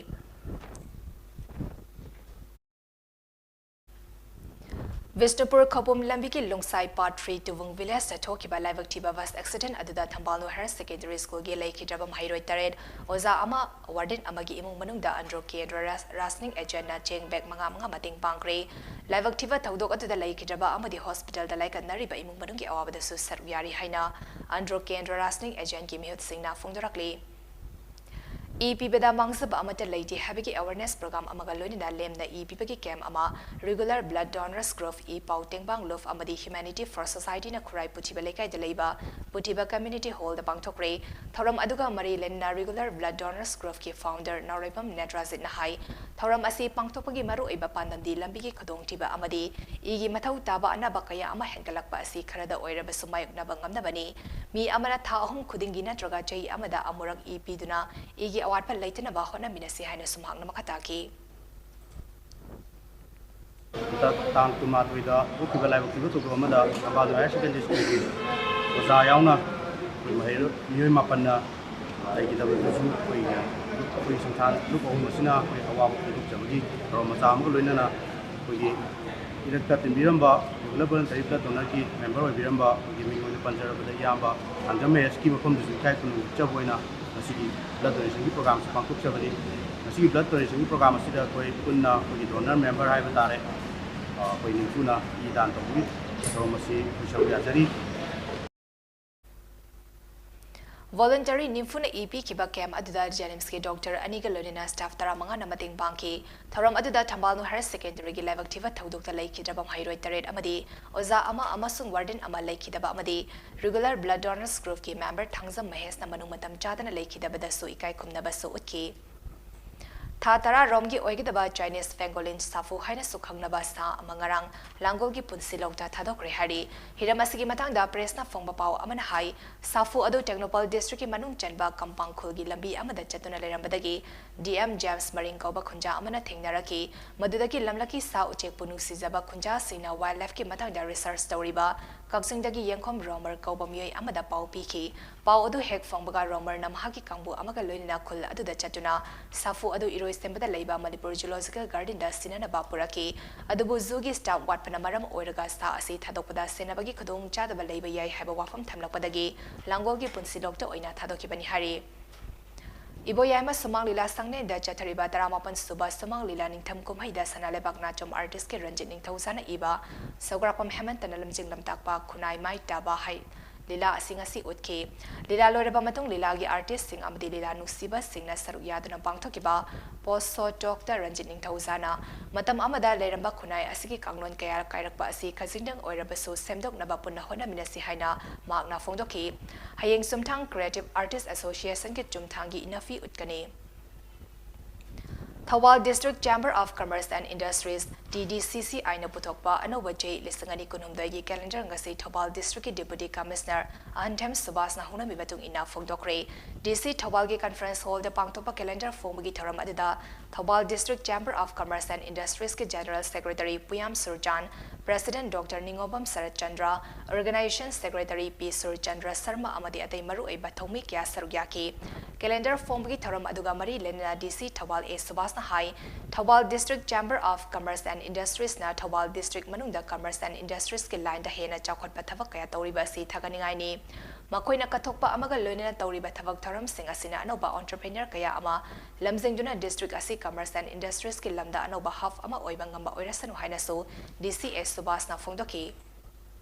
ꯕꯤꯁꯅꯨꯄꯨꯔ ꯈꯧꯄꯨꯝ ꯂꯝꯕꯤꯒꯤ ꯂꯣꯡꯁꯥꯏ ꯄꯥꯠ ꯊ꯭ꯔꯤ ꯇꯨꯕꯨꯡ ꯚꯤꯂꯦꯖꯇ ꯊꯣꯛꯈꯤꯕ ꯂꯥꯏꯕꯛ ꯊꯤꯕ ꯕꯁ ꯑꯦꯛꯁꯤꯗꯦꯟ ꯑꯗꯨꯗ ꯊꯝꯕꯥꯜꯅꯨ ꯍꯥꯌꯔ ꯁꯦꯀꯦꯟꯗꯔꯤ ꯁ꯭ꯀꯨꯜꯒꯤ ꯂꯩꯈꯤꯗ꯭ꯔꯕ ꯃꯍꯩꯔꯣꯏ ꯇꯔꯦꯠ, ꯑꯣꯖꯥ ꯑꯃ, ꯋꯥꯔꯗꯦꯟ ꯑꯃꯒꯤ ꯏꯃꯨꯡ ꯃꯅꯨꯡꯗ ꯑꯟꯗ꯭ꯔꯣ ꯀꯦꯟꯗ꯭ꯔ ꯔꯥꯁ-, ꯔꯥꯁꯅꯤꯡ ꯑꯦꯖꯦꯟꯅ ꯆꯦꯡ ꯕꯦꯒ ꯃꯉꯥ ꯃꯉꯥ ꯃꯇꯦꯡ ꯄꯥꯡꯈ꯭ꯔꯦ꯫ ꯂꯥꯏꯕꯛ ꯊꯤꯕ ꯊꯧꯗꯣꯛ ꯑꯗꯨꯗ ꯂꯩꯈꯤꯗ꯭ꯔꯕ ꯑꯃꯗꯤ ꯍꯣꯁꯄꯤꯇꯥꯜꯗ ꯂꯥꯏꯀꯠꯅꯔꯤꯕ ꯏꯃꯨꯡ ꯃꯅꯨꯡꯒꯤ ꯑꯋꯥꯕꯗꯁꯨ ꯁꯔꯨꯛ ꯌꯥꯔꯤ ꯍꯥꯏꯅ ꯑꯟꯗ꯭ꯔꯣ ꯀꯦꯟꯗ꯭ꯔ ꯔꯥꯁꯅꯤꯡ ꯑꯦꯖꯦꯟꯒꯤ ꯃꯤꯍꯨꯠꯁꯤꯡꯅ ꯐꯣꯡꯗꯣꯔꯛꯂꯤ꯫ ꯏ ꯄꯤꯕꯗ ꯃꯥꯡꯖꯕ ꯑꯃꯠꯇ ꯂꯩꯇꯦ ꯍꯥꯏꯕꯒꯤ ꯑꯦꯋꯥꯔꯅꯦꯁ ꯄ꯭ꯔꯣꯒ꯭ꯔꯥꯝ ꯑꯃꯒ ꯂꯣꯏꯅꯅ ꯂꯦꯝꯅ ꯏ ꯄꯤꯕꯒꯤ ꯀꯦꯝꯞ ꯑꯃ ꯔꯤꯒꯨꯂꯔ ꯕ꯭ꯂꯗ ꯗꯣꯅꯔꯁ ꯒ꯭ꯔꯨꯞ, ꯏ ꯄꯥꯎ ꯇꯦꯡꯕꯥꯡ ꯂꯨꯞ ꯑꯃꯗꯤ ꯍ꯭ꯌꯨꯃꯦꯅꯤꯇꯤ ꯐꯣꯔ ꯁꯣꯁꯥꯏꯇꯤꯅ ꯈꯨꯔꯥꯏ ꯄꯨꯊꯤꯕ ꯂꯩꯀꯥꯏꯗ ꯂꯩꯕ ꯄꯨꯊꯤꯕ ꯀꯝꯃ꯭ꯌꯨꯅꯤꯇꯤ ꯍꯣꯜꯗ ꯄꯥꯡꯊꯣꯛꯈ꯭ꯔꯦ꯫ ꯊꯧꯔꯝ ꯑꯗꯨꯒ ꯃꯔꯤ ꯂꯩꯅꯅ ꯔꯤꯒꯨꯂꯔ ꯕ꯭ꯂꯗ ꯗꯣꯅꯔꯁ ꯒ꯭ꯔꯨꯞꯀꯤ ꯐꯥꯎꯟꯗꯔ ꯅꯥꯎꯔꯩꯕꯝ ꯅꯦꯇ꯭ꯔꯥꯖꯤꯠꯅ ꯍꯥꯏ, ꯊꯧꯔꯝ ꯑꯁꯤ ꯄꯥꯡꯊꯣꯛꯄꯒꯤ ꯃꯔꯨꯑꯣꯏꯕ ꯄꯥꯟꯗꯝꯗꯤ ꯂꯝꯕꯤꯒꯤ ꯈꯨꯗꯣꯡꯊꯤꯕ ꯑꯃꯗꯤ ꯏꯒꯤ ꯃꯊꯧ ꯇꯥꯕ ꯑꯅꯥꯕ ꯀꯌꯥ ꯑꯃ ꯍꯦꯟꯒꯠꯂꯛꯄ ꯑꯁꯤ ꯈꯔꯗ ꯑꯣꯏꯔꯕꯁꯨ ꯃꯥꯌꯣꯛꯅꯕ ꯉꯝꯅꯕꯅꯤ꯫ ꯃꯤ ꯑꯃꯅ ꯊꯥ ꯑꯍꯨꯝ ꯈꯨꯗꯤꯡꯒꯤ ꯅꯠꯇ꯭ꯔꯒ ꯆꯍꯤ ꯑꯃꯗ ꯑꯃꯨꯔꯛ ꯏ ꯄꯤꯗꯨꯅ ꯏꯒꯤ ꯑꯋꯥꯠꯄ ꯂꯩꯇꯅꯕ ꯍꯣꯠꯅꯃꯤꯟꯅꯁꯤ ꯍꯥꯏꯅꯁꯨ ꯃꯍꯥꯛꯅ ꯃꯈꯥ ꯇꯥꯈꯤ꯫ ꯍꯟꯗꯛ ꯇꯥꯡ ꯀꯨꯟꯃꯥꯊꯣꯏꯗ ꯊꯣꯛꯈꯤꯕ ꯂꯥꯏꯕꯛ ꯊꯤꯕ ꯊꯧꯗꯣꯛ ꯑꯃꯗ ꯊꯝꯕꯥꯜꯅꯨ ꯍꯥꯌꯔ ꯁꯦꯀꯦꯟꯗꯔꯤ ꯁ꯭ꯀꯨꯜꯒꯤ ꯑꯣꯖꯥ ꯌꯥꯎꯅ ꯑꯩꯈꯣꯏ ꯃꯍꯩꯔꯣꯏ, ꯃꯤꯑꯣꯏ ꯃꯥꯄꯟꯅ ꯂꯩꯈꯤꯗꯕꯗꯨꯁꯨ ꯑꯩꯈꯣꯏꯒꯤ, ꯑꯩꯈꯣꯏꯒꯤ ꯁꯪꯁꯊꯥꯟ ꯂꯨꯞ ꯑꯍꯨꯝ ꯑꯁꯤꯅ ꯑꯩꯈꯣꯏ ꯑꯋꯥꯕ ꯐꯣꯡꯗꯣꯛꯆꯕꯒꯤ ꯊꯧꯔꯝ ꯃꯆꯥ ꯑꯃꯒ ꯂꯣꯏꯅꯅ ꯑꯩꯈꯣꯏꯒꯤ ꯏꯔꯛꯇ ꯇꯤꯟꯕꯤꯔꯝꯕ regular voluntary blood donorꯒꯤ member ꯑꯣꯏꯕꯤꯔꯝꯕ ꯑꯩꯈꯣꯏꯒꯤ ꯃꯤꯡ ꯑꯣꯏꯅ ꯄꯟꯖꯔꯕꯗ ꯏꯌꯥꯝꯕ ꯊꯥꯡꯖꯝ ꯃꯍꯦꯁꯀꯤ ꯃꯐꯝꯗꯁꯨ ꯏꯀꯥꯏ ꯈꯨꯝꯅꯕ ꯎꯠꯆꯕ ꯑꯣꯏꯅ ꯉꯁꯤꯒꯤ blood donationꯒꯤ programꯁꯤ ꯄꯥꯡꯊꯣꯛꯆꯕꯅꯤ꯫ ꯉꯁꯤꯒꯤ blood donationꯒꯤ program ꯑꯁꯤꯗ ꯑꯩꯈꯣꯏ ꯄꯨꯟꯅ ꯑꯩꯈꯣꯏꯒꯤ donor member ꯍꯥꯏꯕ ꯇꯥꯔꯦ, ꯑ, ꯑꯩꯈꯣꯏ ꯅꯤꯝꯐꯨꯅ ꯏ ꯗꯥꯟ ꯇꯧꯕꯒꯤ ꯊꯧꯔꯝ ꯑꯁꯤ ꯑꯩꯈꯣꯏ ꯁꯔꯨꯛ ꯌꯥꯖꯔꯤ꯫ Voluntary ꯅꯤꯝꯐꯨꯅ ꯏ ꯄꯤꯈꯤꯕ camp ꯑꯗꯨꯗ JNIMSꯀꯤ doctor ꯑꯅꯤꯒ ꯂꯣꯏꯅꯅ staff ꯇꯔꯥꯃꯉꯥꯅ ꯃꯇꯦꯡ ꯄꯥꯡꯈꯤ꯫ ꯊꯧꯔꯝ ꯑꯗꯨꯗ ꯊꯝꯕꯥꯜꯅꯨ Higher Secondary ꯒꯤ ꯂꯥꯏꯕꯛ ꯊꯤꯕ ꯊꯧꯗꯣꯛꯇ ꯂꯩꯈꯤꯗ꯭ꯔꯕ ꯃꯍꯩꯔꯣꯏ ꯇꯔꯦꯠ ꯑꯃꯗꯤ ꯑꯣꯖꯥ ꯑꯃ ꯑꯃꯁꯨꯡ warden ꯑꯃ ꯂꯩꯈꯤꯗꯕ ꯑꯃꯗꯤ regular blood donors groupꯀꯤ member Thangjam ꯃꯍꯦꯁꯅ ꯃꯅꯨꯡ ꯃꯇꯝ ꯆꯥꯗꯅ ꯂꯩꯈꯤꯗꯕꯗꯁꯨ ꯏꯀꯥꯏ ꯈꯨꯝꯅꯕꯁꯨ ꯎꯠꯈꯤ꯫ ꯊꯥ ꯇꯔꯥ ꯔꯣꯝꯒꯤ ꯑꯣꯏꯒꯗꯕ Chinese pangolin ꯁꯥꯐꯨ ꯍꯥꯏꯅꯁꯨ ꯈꯪꯅꯕ ꯁꯥ ꯑꯃ ꯉꯔꯥꯡ ꯂꯥꯡꯒꯣꯜꯒꯤ ꯄꯨꯟꯁꯤ ꯂꯣꯛꯇ ꯊꯥꯗꯣꯛꯈ꯭ꯔꯦ ꯍꯥꯏꯔꯤ꯫ ꯍꯤꯔꯝ ꯑꯁꯤꯒꯤ ꯃꯇꯥꯡꯗ pressꯅ ꯐꯣꯡꯕ ꯄꯥꯎ ꯑꯃꯅ ꯍꯥꯏ, ꯁꯥꯐꯨ ꯑꯗꯨ ꯇꯦꯡꯅꯧꯄꯜ districtꯀꯤ ꯃꯅꯨꯡ ꯆꯟꯕ ꯀꯝꯄꯥꯡ ꯈꯨꯜꯒꯤ ꯂꯝꯕꯤ ꯑꯃꯗ ꯆꯠꯇꯨꯅ ꯂꯩꯔꯝꯕꯗꯒꯤ DM James ꯃꯔꯤꯡ ꯀꯧꯕ ꯈꯨꯟꯖꯥ ꯑꯃꯅ ꯊꯦꯡꯅꯔꯛꯈꯤ꯫ ꯃꯗꯨꯗꯒꯤ ꯂꯝꯂꯛꯀꯤ ꯁꯥ ꯎꯆꯦꯛꯄꯨ ꯅꯨꯡꯁꯤꯖꯕ ꯈꯨꯟꯖꯥꯁꯤꯡꯅ wildlifeꯀꯤ ꯃꯇꯥꯡꯗ research ꯇꯧꯔꯤꯕ ꯀꯛꯆꯤꯡꯗꯒꯤ ꯌꯦꯡꯈꯣꯝ ꯔꯣꯃꯔ ꯀꯧꯕ ꯃꯤꯑꯣꯏ ꯑꯃꯗ ꯄꯥꯎ ꯄꯤꯈꯤ꯫ ꯄꯥꯎ ꯑꯗꯨ ꯍꯦꯛ ꯐꯪꯕꯒ ꯔꯣꯃꯔꯅ ꯃꯍꯥꯛꯀꯤ ꯀꯥꯡꯕꯨ ꯑꯃꯒ ꯂꯣꯏꯅꯅ ꯈꯨꯜ ꯑꯗꯨꯗ ꯆꯠꯇꯨꯅ ꯁꯥꯐꯨ ꯑꯗꯨ ꯏꯔꯣꯏꯁꯦꯝꯕꯗ ꯂꯩꯕ ꯃꯅꯤꯄꯨꯔ Zoological Gardenꯗ ꯁꯤꯟꯅꯅꯕ ꯄꯨꯔꯛꯈꯤ꯫ ꯑꯗꯨꯕꯨ zooꯒꯤ staff ꯋꯥꯠꯄꯅ ꯃꯔꯝ ꯑꯣꯏꯔꯒ ꯁꯥ ꯑꯁꯤ ꯊꯥꯗꯣꯛꯄꯗ ꯁꯦꯟꯅꯕꯒꯤ ꯈꯨꯗꯣꯡꯆꯥꯗꯕ ꯂꯩꯕ ꯌꯥꯏ ꯍꯥꯏꯕ ꯋꯥꯐꯝ ꯊꯝꯂꯛꯄꯗꯒꯤ ꯂꯥꯡꯒꯣꯜꯒꯤ ꯄꯨꯟꯁꯤ ꯂꯣꯛꯇ ꯑꯣꯏꯅ ꯊꯥꯗꯣꯛꯈꯤꯕꯅꯤ ꯍꯥꯏꯔꯤ꯫ ꯏꯕꯣꯌꯥꯏꯃ ꯁꯨꯃꯥꯡ ꯂꯤꯂꯥ ꯁꯪꯂꯦꯟꯗ ꯆꯠꯊꯔꯤꯕ ꯇꯔꯥꯃꯥꯄꯟ ꯁꯨꯕ ꯁꯨꯃꯥꯡ ꯂꯤꯂꯥ ꯅꯤꯡꯊꯝ ꯀꯨꯝꯍꯩꯗ ꯁꯅꯥ ꯂꯩꯕꯥꯛ ꯅꯥꯆꯣꯝ artistꯀꯤ ꯔꯟꯖꯤꯠ ꯅꯤꯡꯊꯧꯖꯥꯅ ꯏꯕ ꯁꯧꯒ꯭ꯔꯥꯛꯄꯝ ꯍꯦꯃꯟꯇꯅ ꯂꯝꯖꯤꯡ ꯂꯝꯇꯥꯛꯄ ꯈꯨꯟꯅꯥꯏ ꯃꯥꯏ ꯇꯥꯕ ꯍꯥꯏ ꯂꯤꯂꯥ ꯑꯁꯤ ꯉꯁꯤ ꯎꯠꯈꯤ꯫ ꯂꯤꯂꯥ ꯂꯣꯏꯔꯕ ꯃꯇꯨꯡ ꯂꯤꯂꯥꯒꯤ artistꯁꯤꯡ ꯑꯃꯗꯤ ꯂꯤꯂꯥ ꯅꯨꯡꯁꯤꯕꯁꯤꯡꯅ ꯁꯔꯨꯛ ꯌꯥꯗꯨꯅ ꯄꯥꯡꯊꯣꯛꯈꯤꯕ post show talkꯇ ꯔꯟꯖꯤꯠ ꯅꯤꯡꯊꯧꯖꯥꯅ ꯃꯇꯝ ꯑꯃꯗ ꯂꯩꯔꯝꯕ ꯈꯨꯟꯅꯥꯏ ꯑꯁꯤꯒꯤ ꯀꯥꯡꯂꯣꯟ ꯀꯌꯥ ꯀꯥꯏꯔꯛꯄ ꯑꯁꯤ ꯈꯖꯤꯛꯇꯪ ꯑꯣꯏꯔꯕꯁꯨ ꯁꯦꯝꯗꯣꯛꯅꯕ ꯄꯨꯟꯅ ꯍꯣꯠꯅꯃꯤꯟꯅꯁꯤ ꯍꯥꯏꯅ ꯃꯍꯥꯛꯅ ꯐꯣꯡꯗꯣꯛꯈꯤ꯫ ꯍꯌꯦꯡ ꯆꯨꯝꯊꯥꯡ Creative Artist Associationꯒꯤ ꯆꯨꯝꯊꯥꯡꯒꯤ ꯏꯅꯐꯤ ꯎꯠꯀꯅꯤ꯫ Thoubal District Chamber of Commerce and Industries, TDCCIꯅ ꯄꯨꯊꯣꯛꯄ ꯑꯅꯧꯕ ꯆꯍꯤ ꯂꯤꯁꯤꯡ ꯑꯅꯤ ꯀꯨꯟꯍꯨꯝꯗꯣꯏꯒꯤ calendar ꯉꯁꯤ ꯊꯧꯕꯥꯜ Districtꯀꯤ Deputy Commissioner ꯑꯍꯟꯊꯦꯝ ꯁꯨꯕꯥꯁꯅ ꯍꯧꯅꯕꯤ ꯃꯇꯨꯡ ꯏꯟꯅ ꯐꯣꯡꯗꯣꯛꯈ꯭ꯔꯦ꯫ DC ꯊꯧꯕꯥꯜꯒꯤ conference hallꯗ ꯄꯥꯡꯊꯣꯛꯄ calendar ꯐꯣꯡꯕꯒꯤ ꯊꯧꯔꯝ ꯑꯗꯨꯗ Thoubal District Chamber of Commerce and Industriesꯀꯤ General Secretary ꯄꯨꯌꯥꯝ ꯁꯨꯔꯖꯥꯟ, President Doctor ꯅꯤꯉꯣꯝꯕꯝ shirt Chandra, Organization Secretary ꯄꯤ ꯁꯨꯔꯆꯟꯗ꯭ꯔ ꯁꯔꯃ ꯑꯃꯗꯤ ꯑꯇꯩ ꯃꯔꯨꯑꯣꯏꯕ ꯊꯧꯃꯤ ꯀꯌꯥ ꯁꯔꯨꯛ ꯌꯥꯈꯤ꯫ Calendar ꯐꯣꯡꯕꯒꯤ ꯊꯧꯔꯝ ꯑꯗꯨꯒ ꯃꯔꯤ ꯂꯩꯅꯅ D C Thoubal A ꯁꯨꯕꯥꯁꯅ high, Thoubal District Chamber of Commerce and Industries ꯅ ꯊꯧꯕꯥꯜ District ꯃꯅꯨꯡꯗ Commerce and Industries ꯀꯤ line ꯗ ꯍꯦꯟꯅ ꯆꯥꯎꯈꯠꯄ ꯊꯕꯛ ꯀꯌꯥ ꯇꯧꯔꯤꯕ ꯑꯁꯤ ꯊꯥꯒꯠꯅꯤꯡꯉꯥꯏꯅꯤ꯫ ꯃꯈꯣꯏꯅ ꯀꯠꯊꯣꯛꯄ ꯑꯃꯒ ꯂꯣꯏꯅꯅ ꯇꯧꯔꯤꯕ ꯊꯕꯛ ꯊꯧꯔꯝꯁꯤꯡ ꯑꯁꯤꯅ ꯑꯅꯧꯕ entrepreneur ꯀꯌꯥ ꯑꯃ ꯂꯝꯖꯤꯡꯗꯨꯅ district ꯑꯁꯤ Commerce and Industries ꯀꯤ ꯂꯝꯗ ꯑꯅꯧꯕ hub ꯑꯃ ꯑꯣꯏꯕ ꯉꯝꯕ ꯑꯣꯏꯔꯁꯅꯨ ꯍꯥꯏꯅꯁꯨ D C ꯑꯦꯁ ꯁꯨꯕꯥꯁꯅ ꯐꯣꯡꯗꯣꯛꯈꯤ꯫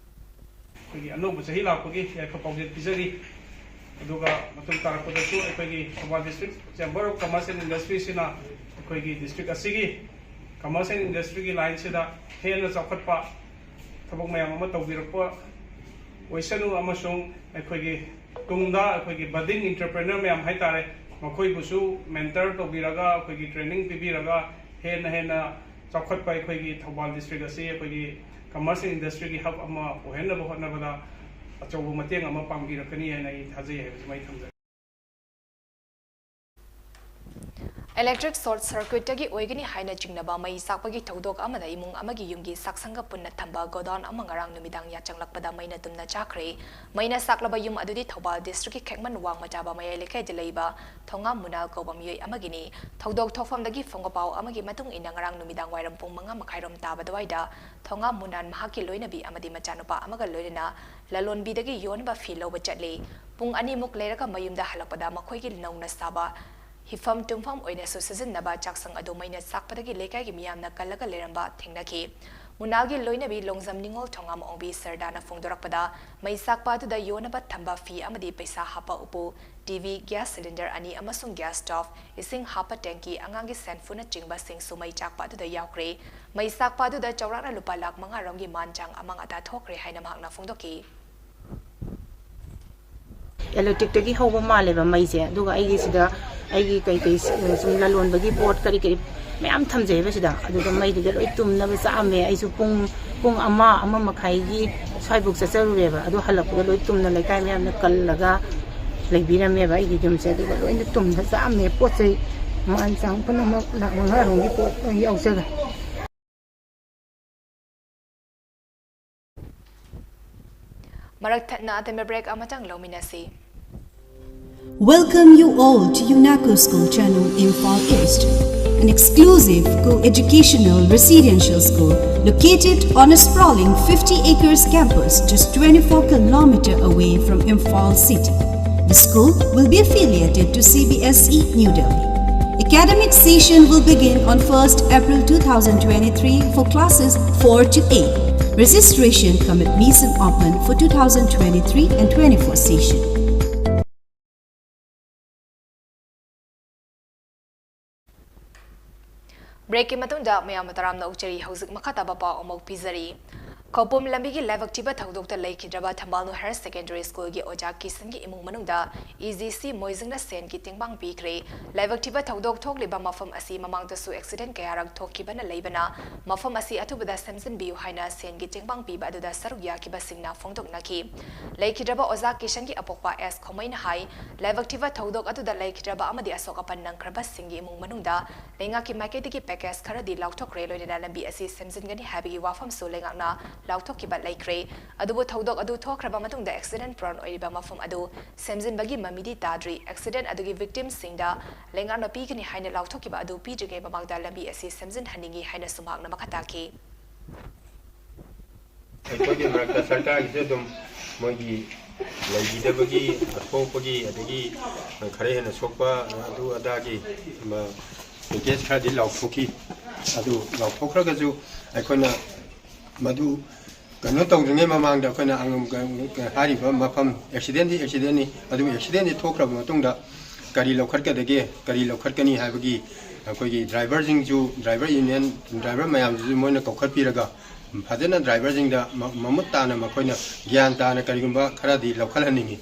ꯑꯩꯈꯣꯏꯒꯤ ꯑꯅꯧꯕ ꯆꯍꯤ ꯂꯥꯛꯄꯒꯤ ꯌꯥꯏꯐ ꯄꯥꯎꯖꯦꯜ ꯄꯤꯖꯔꯤ꯫ ꯑꯗꯨꯒ ꯃꯇꯨꯡ ꯇꯥꯔꯛꯄꯗꯁꯨ ꯑꯩꯈꯣꯏꯒꯤ Thoubal District Chamber of Commerce and Industry ꯁꯤꯅ ꯑꯩꯈꯣꯏꯒꯤ district ꯑꯁꯤꯒꯤ commerce and industry ꯒꯤ line ꯁꯤꯗ ꯍꯦꯟꯅ ꯆꯥꯎꯈꯠꯄ ꯊꯕꯛ ꯃꯌꯥꯝ ꯑꯃ ꯇꯧꯕꯤꯔꯛꯄ ꯑꯣꯏꯁꯅꯨ, ꯑꯃꯁꯨꯡ ꯑꯩꯈꯣꯏꯒꯤ ꯇꯨꯡꯗ ꯑꯩꯈꯣꯏꯒꯤ budding entrepreneur ꯃꯌꯥꯝ ꯍꯥꯏꯇꯥꯔꯦ, ꯃꯈꯣꯏꯕꯨꯁꯨ mentor ꯇꯧꯕꯤꯔꯒ, ꯑꯩꯈꯣꯏꯒꯤ training ꯄꯤꯕꯤꯔꯒ, ꯍꯦꯟꯅ ꯍꯦꯟꯅ ꯆꯥꯎꯈꯠꯄ ꯑꯩꯈꯣꯏꯒꯤ ꯊꯧꯕꯥꯜ district ꯑꯁꯤ ꯑꯩꯈꯣꯏꯒꯤ commerce and industry ꯒꯤ hub ꯑꯃ ꯑꯣꯏꯍꯟꯅꯕ ꯍꯣꯠꯅꯕꯗ ꯑꯆꯧꯕ ꯃꯇꯦꯡ ꯑꯃ ꯄꯥꯡꯕꯤꯔꯛꯀꯅꯤ ꯍꯥꯏꯅ ꯑꯩ ꯊꯥꯖꯩ ꯍꯥꯏꯕꯁꯤꯃ ꯑꯩ ꯊꯝꯖꯒꯦ꯫ Electric short circuit ꯇꯒꯤ ꯑꯣꯏꯒꯅꯤ ꯍꯥꯏꯅ ꯆꯤꯡꯅꯕ ꯃꯩ ꯆꯥꯛꯄꯒꯤ ꯊꯧꯗꯣꯛ ꯑꯃꯗ ꯏꯃꯨꯡ ꯑꯃꯒꯤ ꯌꯨꯝꯒꯤ ꯆꯥꯛꯁꯪꯒ ꯄꯨꯟꯅ ꯊꯝꯕ godown ꯑꯃ ꯉꯔꯥꯡ ꯅꯨꯃꯤꯗꯥꯡ ꯌꯥꯆꯪꯂꯛꯄꯗ ꯃꯩꯅ ꯇꯨꯝꯅ ꯆꯥꯈ꯭ꯔꯦ꯫ ꯃꯩꯅ ꯆꯥꯛꯂꯕ ꯌꯨꯝ ꯑꯗꯨꯗꯤ ꯊꯧꯕꯥꯜ district ꯀꯤ ꯈꯦꯛꯃꯟ ꯋꯥꯡꯃ ꯇꯥꯕ ꯃꯌꯥꯏ ꯂꯩꯀꯥꯏꯗ ꯂꯩꯕ ꯊꯣꯉꯥꯝ ꯃꯨꯅꯥꯜ ꯀꯧꯕ ꯃꯤꯑꯣꯏ ꯑꯃꯒꯤꯅꯤ꯫ ꯊꯧꯗꯣꯛ ꯊꯣꯛꯐꯝꯗꯒꯤ ꯐꯪꯕ ꯄꯥꯎ ꯑꯃꯒꯤ ꯃꯇꯨꯡ ꯏꯟꯅ ꯉꯔꯥꯡ ꯅꯨꯃꯤꯗꯥꯡ ꯋꯥꯏꯔꯝ ꯄꯨꯡ ꯃꯉꯥ ꯃꯈꯥꯏꯔꯣꯝ ꯇꯥꯕ ꯑꯗꯨꯋꯥꯏꯗ ꯊꯣꯉꯥꯝ ꯃꯨꯅꯥꯜ ꯃꯍꯥꯛꯀꯤ ꯂꯣꯏꯅꯕꯤ ꯑꯃꯗꯤ ꯃꯆꯥꯅꯨꯄꯥ ꯑꯃꯒ ꯂꯣꯏꯅꯅ ꯂꯂꯣꯟꯕꯤꯗꯒꯤ ꯌꯣꯟꯅꯕ ꯐꯤ ꯂꯧꯕ ꯆꯠꯂꯤ꯫ ꯄꯨꯡ ꯑꯅꯤꯃꯨꯛ ꯂꯩꯔꯒ ꯃꯌꯨꯝꯗ ꯍꯜꯂꯛꯄꯗ ꯃꯈꯣꯏꯒꯤ ꯅꯧꯅ ꯁꯥꯕ ꯍꯤꯐꯝ ꯇꯨꯝꯐꯝ ꯑꯣꯏꯅꯁꯨ ꯁꯤꯖꯤꯟꯅꯕ ꯆꯥꯛꯁꯪ ꯑꯗꯨ ꯃꯩꯅ ꯆꯥꯛꯄꯗꯒꯤ ꯂꯩꯀꯥꯏꯒꯤ ꯃꯤꯌꯥꯝꯅ ꯀꯜꯂꯒ ꯂꯩꯔꯝꯕ ꯊꯦꯡꯅꯈꯤ꯫ ꯃꯨꯅꯥꯜꯒꯤ ꯂꯣꯏꯅꯕꯤ ꯂꯣꯡꯖꯝ ꯅꯤꯉꯣꯜ ꯊꯣꯉꯥꯝ ꯑꯣꯡꯕꯤ ꯁꯔꯗꯥꯅ ꯐꯣꯡꯗꯣꯔꯛꯄꯗ, ꯃꯩ ꯆꯥꯛꯄ ꯑꯗꯨꯗ ꯌꯣꯟꯅꯕ ꯊꯝꯕ ꯐꯤ ꯑꯃꯗꯤ ꯄꯩꯁꯥ ꯍꯥꯞꯄ ꯎꯄꯨ, T V, gas cylinder ꯑꯅꯤ ꯑꯃꯁꯨꯡ gas stove, ꯏꯁꯤꯡ ꯍꯥꯞꯄ tanky, ꯑꯉꯥꯡꯒꯤ ꯁꯦꯟꯐꯨꯅꯆꯤꯡꯕꯁꯤꯡꯁꯨ ꯃꯩ ꯆꯥꯛꯄ ꯑꯗꯨꯗ ꯌꯥꯎꯈ꯭ꯔꯦ꯫ ꯃꯩ ꯆꯥꯛꯄ ꯑꯗꯨꯗ ꯆꯥꯎꯔꯥꯛꯅ ꯂꯨꯄꯥ ꯂꯥꯈ ꯃꯉꯥ ꯔꯣꯝꯒꯤ ꯃꯥꯟ ꯆꯥꯡ ꯑꯃꯥꯡ ꯑꯇꯥ ꯊꯣꯛꯈ꯭ꯔꯦ ꯍꯥꯏꯅ ꯃꯍꯥꯛꯅ ꯐꯣꯡꯗꯣꯛꯈꯤ꯫ Electric ꯇꯒꯤ ꯍꯧꯕ ꯃꯥꯜꯂꯦꯕ ꯃꯩꯁꯦ, ꯑꯗꯨꯒ ꯑꯩꯒꯤ ꯁꯤꯗ ꯑꯩꯒꯤ ꯀꯩꯀꯩ ꯁꯨꯝ ꯂꯂꯣꯟꯕꯒꯤ ꯄꯣꯠ ꯀꯔꯤ ꯀꯔꯤ ꯃꯌꯥꯝ ꯊꯝꯖꯩꯕ ꯁꯤꯗ, ꯑꯗꯨꯗ ꯃꯩꯗꯨꯗ ꯂꯣꯏ ꯇꯨꯝꯅꯕ ꯆꯥꯛꯑꯝꯃꯦ꯫ ꯑꯩꯁꯨ ꯄꯨꯡ, ꯄꯨꯡ ꯑꯃ, ꯑꯃ ꯃꯈꯥꯏꯒꯤ ꯁ꯭ꯋꯥꯏꯕꯨꯛ ꯆꯠꯆꯔꯨꯔꯦꯕ꯫ ꯑꯗꯨ ꯍꯜꯂꯛꯄꯗ ꯂꯣꯏ ꯇꯨꯝꯅ ꯂꯩꯀꯥꯏ ꯃꯌꯥꯝꯅ ꯀꯜꯂꯒ ꯂꯩꯕꯤꯔꯝꯃꯦꯕ ꯑꯩꯒꯤ ꯌꯨꯝꯁꯦ꯫ ꯑꯗꯨꯒ ꯂꯣꯏꯅ ꯇꯨꯝꯅ ꯆꯥꯛꯑꯝꯃꯦ꯫ ꯄꯣꯠ ꯆꯩ ꯃꯥꯟ ꯆꯥꯡ ꯄꯨꯝꯅꯃꯛ ꯂꯥꯛ ꯃꯉꯥ ꯔꯣꯝꯒꯤ ꯄꯣꯠ ꯂꯣꯏ ꯌꯥꯎꯖꯔꯦ꯫ ꯃꯔꯛ ꯊꯠꯅ ꯑꯇꯦꯟꯕ break ꯑꯃꯇꯪ ꯂꯧꯃꯤꯟꯅꯁꯤ꯫ Welcome you all to UNACO School Channel Imphal East, an exclusive co-educational residential school located on a sprawling fifty acres campus just twenty-four kilometer away from Imphal city. The school will be affiliated to C B S E New Delhi. Academic session will begin on first April two thousand twenty-three for classes four to eight. Registration cum admission open for two thousand twenty-three and twenty-four session. Breakꯀꯤ ꯃꯇꯨꯡꯗ ꯃꯌꯥꯝꯕꯨ ꯇꯔꯥꯝꯅ ꯑꯣꯛꯆꯔꯤ꯫ ꯍꯧꯖꯤꯛ ꯃꯈꯥ ꯇꯥꯕ ꯄꯥꯎ ꯑꯃꯨꯛ ꯄꯤꯖꯔꯤ꯫ ꯈꯧꯄꯨꯝ ꯂꯝꯕꯤꯒꯤ ꯂꯥꯏꯕꯛ ꯊꯤꯕ ꯊꯧꯗꯣꯛꯇ ꯂꯩꯈꯤꯗ꯭ꯔꯕ ꯊꯝꯕꯥꯜꯅꯨ Higher Secondary Schoolꯒꯤ ꯑꯣꯖꯥ ꯀꯤꯁꯟꯒꯤ ꯏꯃꯨꯡ ꯃꯅꯨꯡꯗ E G C ꯃꯣꯏꯖꯤꯡꯅ ꯁꯦꯟꯒꯤ ꯇꯦꯡꯕꯥꯡ ꯄꯤꯈ꯭ꯔꯦ꯫ ꯂꯥꯏꯕꯛ ꯊꯤꯕ ꯊꯧꯗꯣꯛ ꯊꯣꯛꯂꯤꯕ ꯃꯐꯝ ꯑꯁꯤ ꯃꯃꯥꯡꯗꯁꯨ accident ꯀꯌꯥꯔꯛ ꯊꯣꯛꯈꯤꯕꯅ ꯂꯩꯕꯅ, ꯃꯐꯝ ꯑꯁꯤ ꯑꯊꯨꯕꯗ ꯁꯦꯝꯖꯤꯟꯕꯤꯌꯨ ꯍꯥꯏꯅ ꯁꯦꯟꯒꯤ ꯇꯦꯡꯕꯥꯡ ꯄꯤꯕ ꯑꯗꯨꯗ ꯁꯔꯨꯛ ꯌꯥꯈꯤꯕꯁꯤꯡꯅ ꯐꯣꯡꯗꯣꯛꯅꯈꯤ꯫ ꯂꯩꯈꯤꯗ꯭ꯔꯕ ꯑꯣꯖꯥ ꯀꯤꯁꯟꯒꯤ ꯑꯄꯣꯛꯄ ꯑꯦꯁ ꯈꯣꯃꯩꯅ ꯍꯥꯏ, ꯂꯥꯏꯕꯛ ꯊꯤꯕ ꯊꯧꯗꯣꯛ ꯑꯗꯨꯗ ꯂꯩꯈꯤꯗ꯭ꯔꯕ ꯑꯃꯗꯤ ꯑꯁꯣꯛ ꯑꯄꯟ ꯅꯪꯈ꯭ꯔꯕꯁꯤꯡꯒꯤ ꯏꯃꯨꯡ ꯃꯅꯨꯡꯗ ꯂꯩꯉꯥꯛꯀꯤ ꯃꯥꯏꯀꯩꯗꯒꯤ package ꯈꯔꯗꯤ ꯂꯥꯎꯊꯣꯛꯈ꯭ꯔꯦ, ꯂꯣꯏꯅꯅ ꯂꯝꯕꯤ ꯑꯁꯤ ꯁꯦꯝꯖꯤꯟꯒꯅꯤ ꯍꯥꯏꯕꯒꯤ ꯋꯥꯐꯝꯁꯨ ꯂꯩꯉꯥꯛꯅ ꯂꯥꯎꯊꯣꯛꯈꯤꯕ ꯂꯩꯈ꯭ꯔꯦ꯫ ꯑꯗꯨꯕꯨ ꯊꯧꯗꯣꯛ ꯑꯗꯨ ꯊꯣꯛꯈ꯭ꯔꯕ ꯃꯇꯨꯡꯗ accident prone ꯑꯣꯏꯔꯤꯕ ꯃꯐꯝ ꯑꯗꯨ ꯁꯦꯝꯖꯤꯟꯕꯒꯤ ꯃꯃꯤꯗꯤ ꯇꯥꯗ꯭ꯔꯤ꯫ Accident ꯑꯗꯨꯒꯤ victimꯁꯤꯡꯗ ꯂꯩꯉꯥꯛꯅ ꯄꯤꯒꯅꯤ ꯍꯥꯏꯅ ꯂꯥꯎꯊꯣꯛꯈꯤꯕ ꯑꯗꯨ ꯄꯤꯗ꯭ꯔꯤꯉꯩ ꯃꯃꯥꯡꯗ ꯂꯝꯕꯤ ꯑꯁꯤ ꯁꯦꯝꯖꯤꯟꯍꯟꯅꯤꯡꯏ ꯍꯥꯏꯅꯁꯨ ꯃꯍꯥꯛꯅ ꯃꯈꯥ ꯇꯥꯈꯤ꯫ ꯑꯩꯈꯣꯏꯒꯤ ꯃꯔꯛꯇ ꯁꯔꯀꯥꯔꯒꯤꯁꯨ ꯑꯗꯨꯝ ꯃꯣꯏꯒꯤ ꯂꯩꯈꯤꯗꯕꯒꯤ, ꯑꯁꯣꯛꯄꯒꯤ, ꯑꯗꯒꯤ ꯈꯔ ꯍꯦꯟꯅ ꯁꯣꯛꯄ ꯑꯗꯨ ꯑꯗꯥꯒꯤ package ꯈꯔꯗꯤ ꯂꯥꯎꯊꯣꯛꯈꯤ꯫ ꯑꯗꯨ ꯂꯥꯎꯊꯣꯛꯈ꯭ꯔꯒꯁꯨ ꯑꯩꯈꯣꯏꯅ ꯃꯗꯨ ꯀꯩꯅꯣ ꯇꯧꯗ꯭ꯔꯤꯉꯩ ꯃꯃꯥꯡꯗ ꯑꯩꯈꯣꯏꯅ ꯑꯉꯝ-, ꯍꯥꯏꯔꯤꯕ ꯃꯐꯝ accidentꯗꯤ accidentꯅꯤ, ꯑꯗꯨꯕꯨ accidentꯗꯤ ꯊꯣꯛꯈ꯭ꯔꯕ ꯃꯇꯨꯡꯗ ꯀꯔꯤ ꯂꯧꯈꯠꯀꯗꯒꯦ, ꯀꯔꯤ ꯂꯧꯈꯠꯀꯅꯤ ꯍꯥꯏꯕꯒꯤ ꯑꯩꯈꯣꯏꯒꯤ driverꯁꯤꯡꯁꯨ, driver union, driver ꯃꯌꯥꯝꯁꯤꯁꯨ ꯃꯣꯏꯅ ꯀꯧꯈꯠꯄꯤꯔꯒ ꯐꯖꯅ driverꯁꯤꯡꯗ ꯃ-, ꯃꯃꯨꯠ ꯇꯥꯅ ꯃꯈꯣꯏꯅ ꯒ꯭ꯌꯥꯟ ꯇꯥꯅ ꯀꯔꯤꯒꯨꯝꯕ ꯈꯔꯗꯤ ꯂꯧꯈꯠꯍꯟꯅꯤꯡꯉꯤ꯫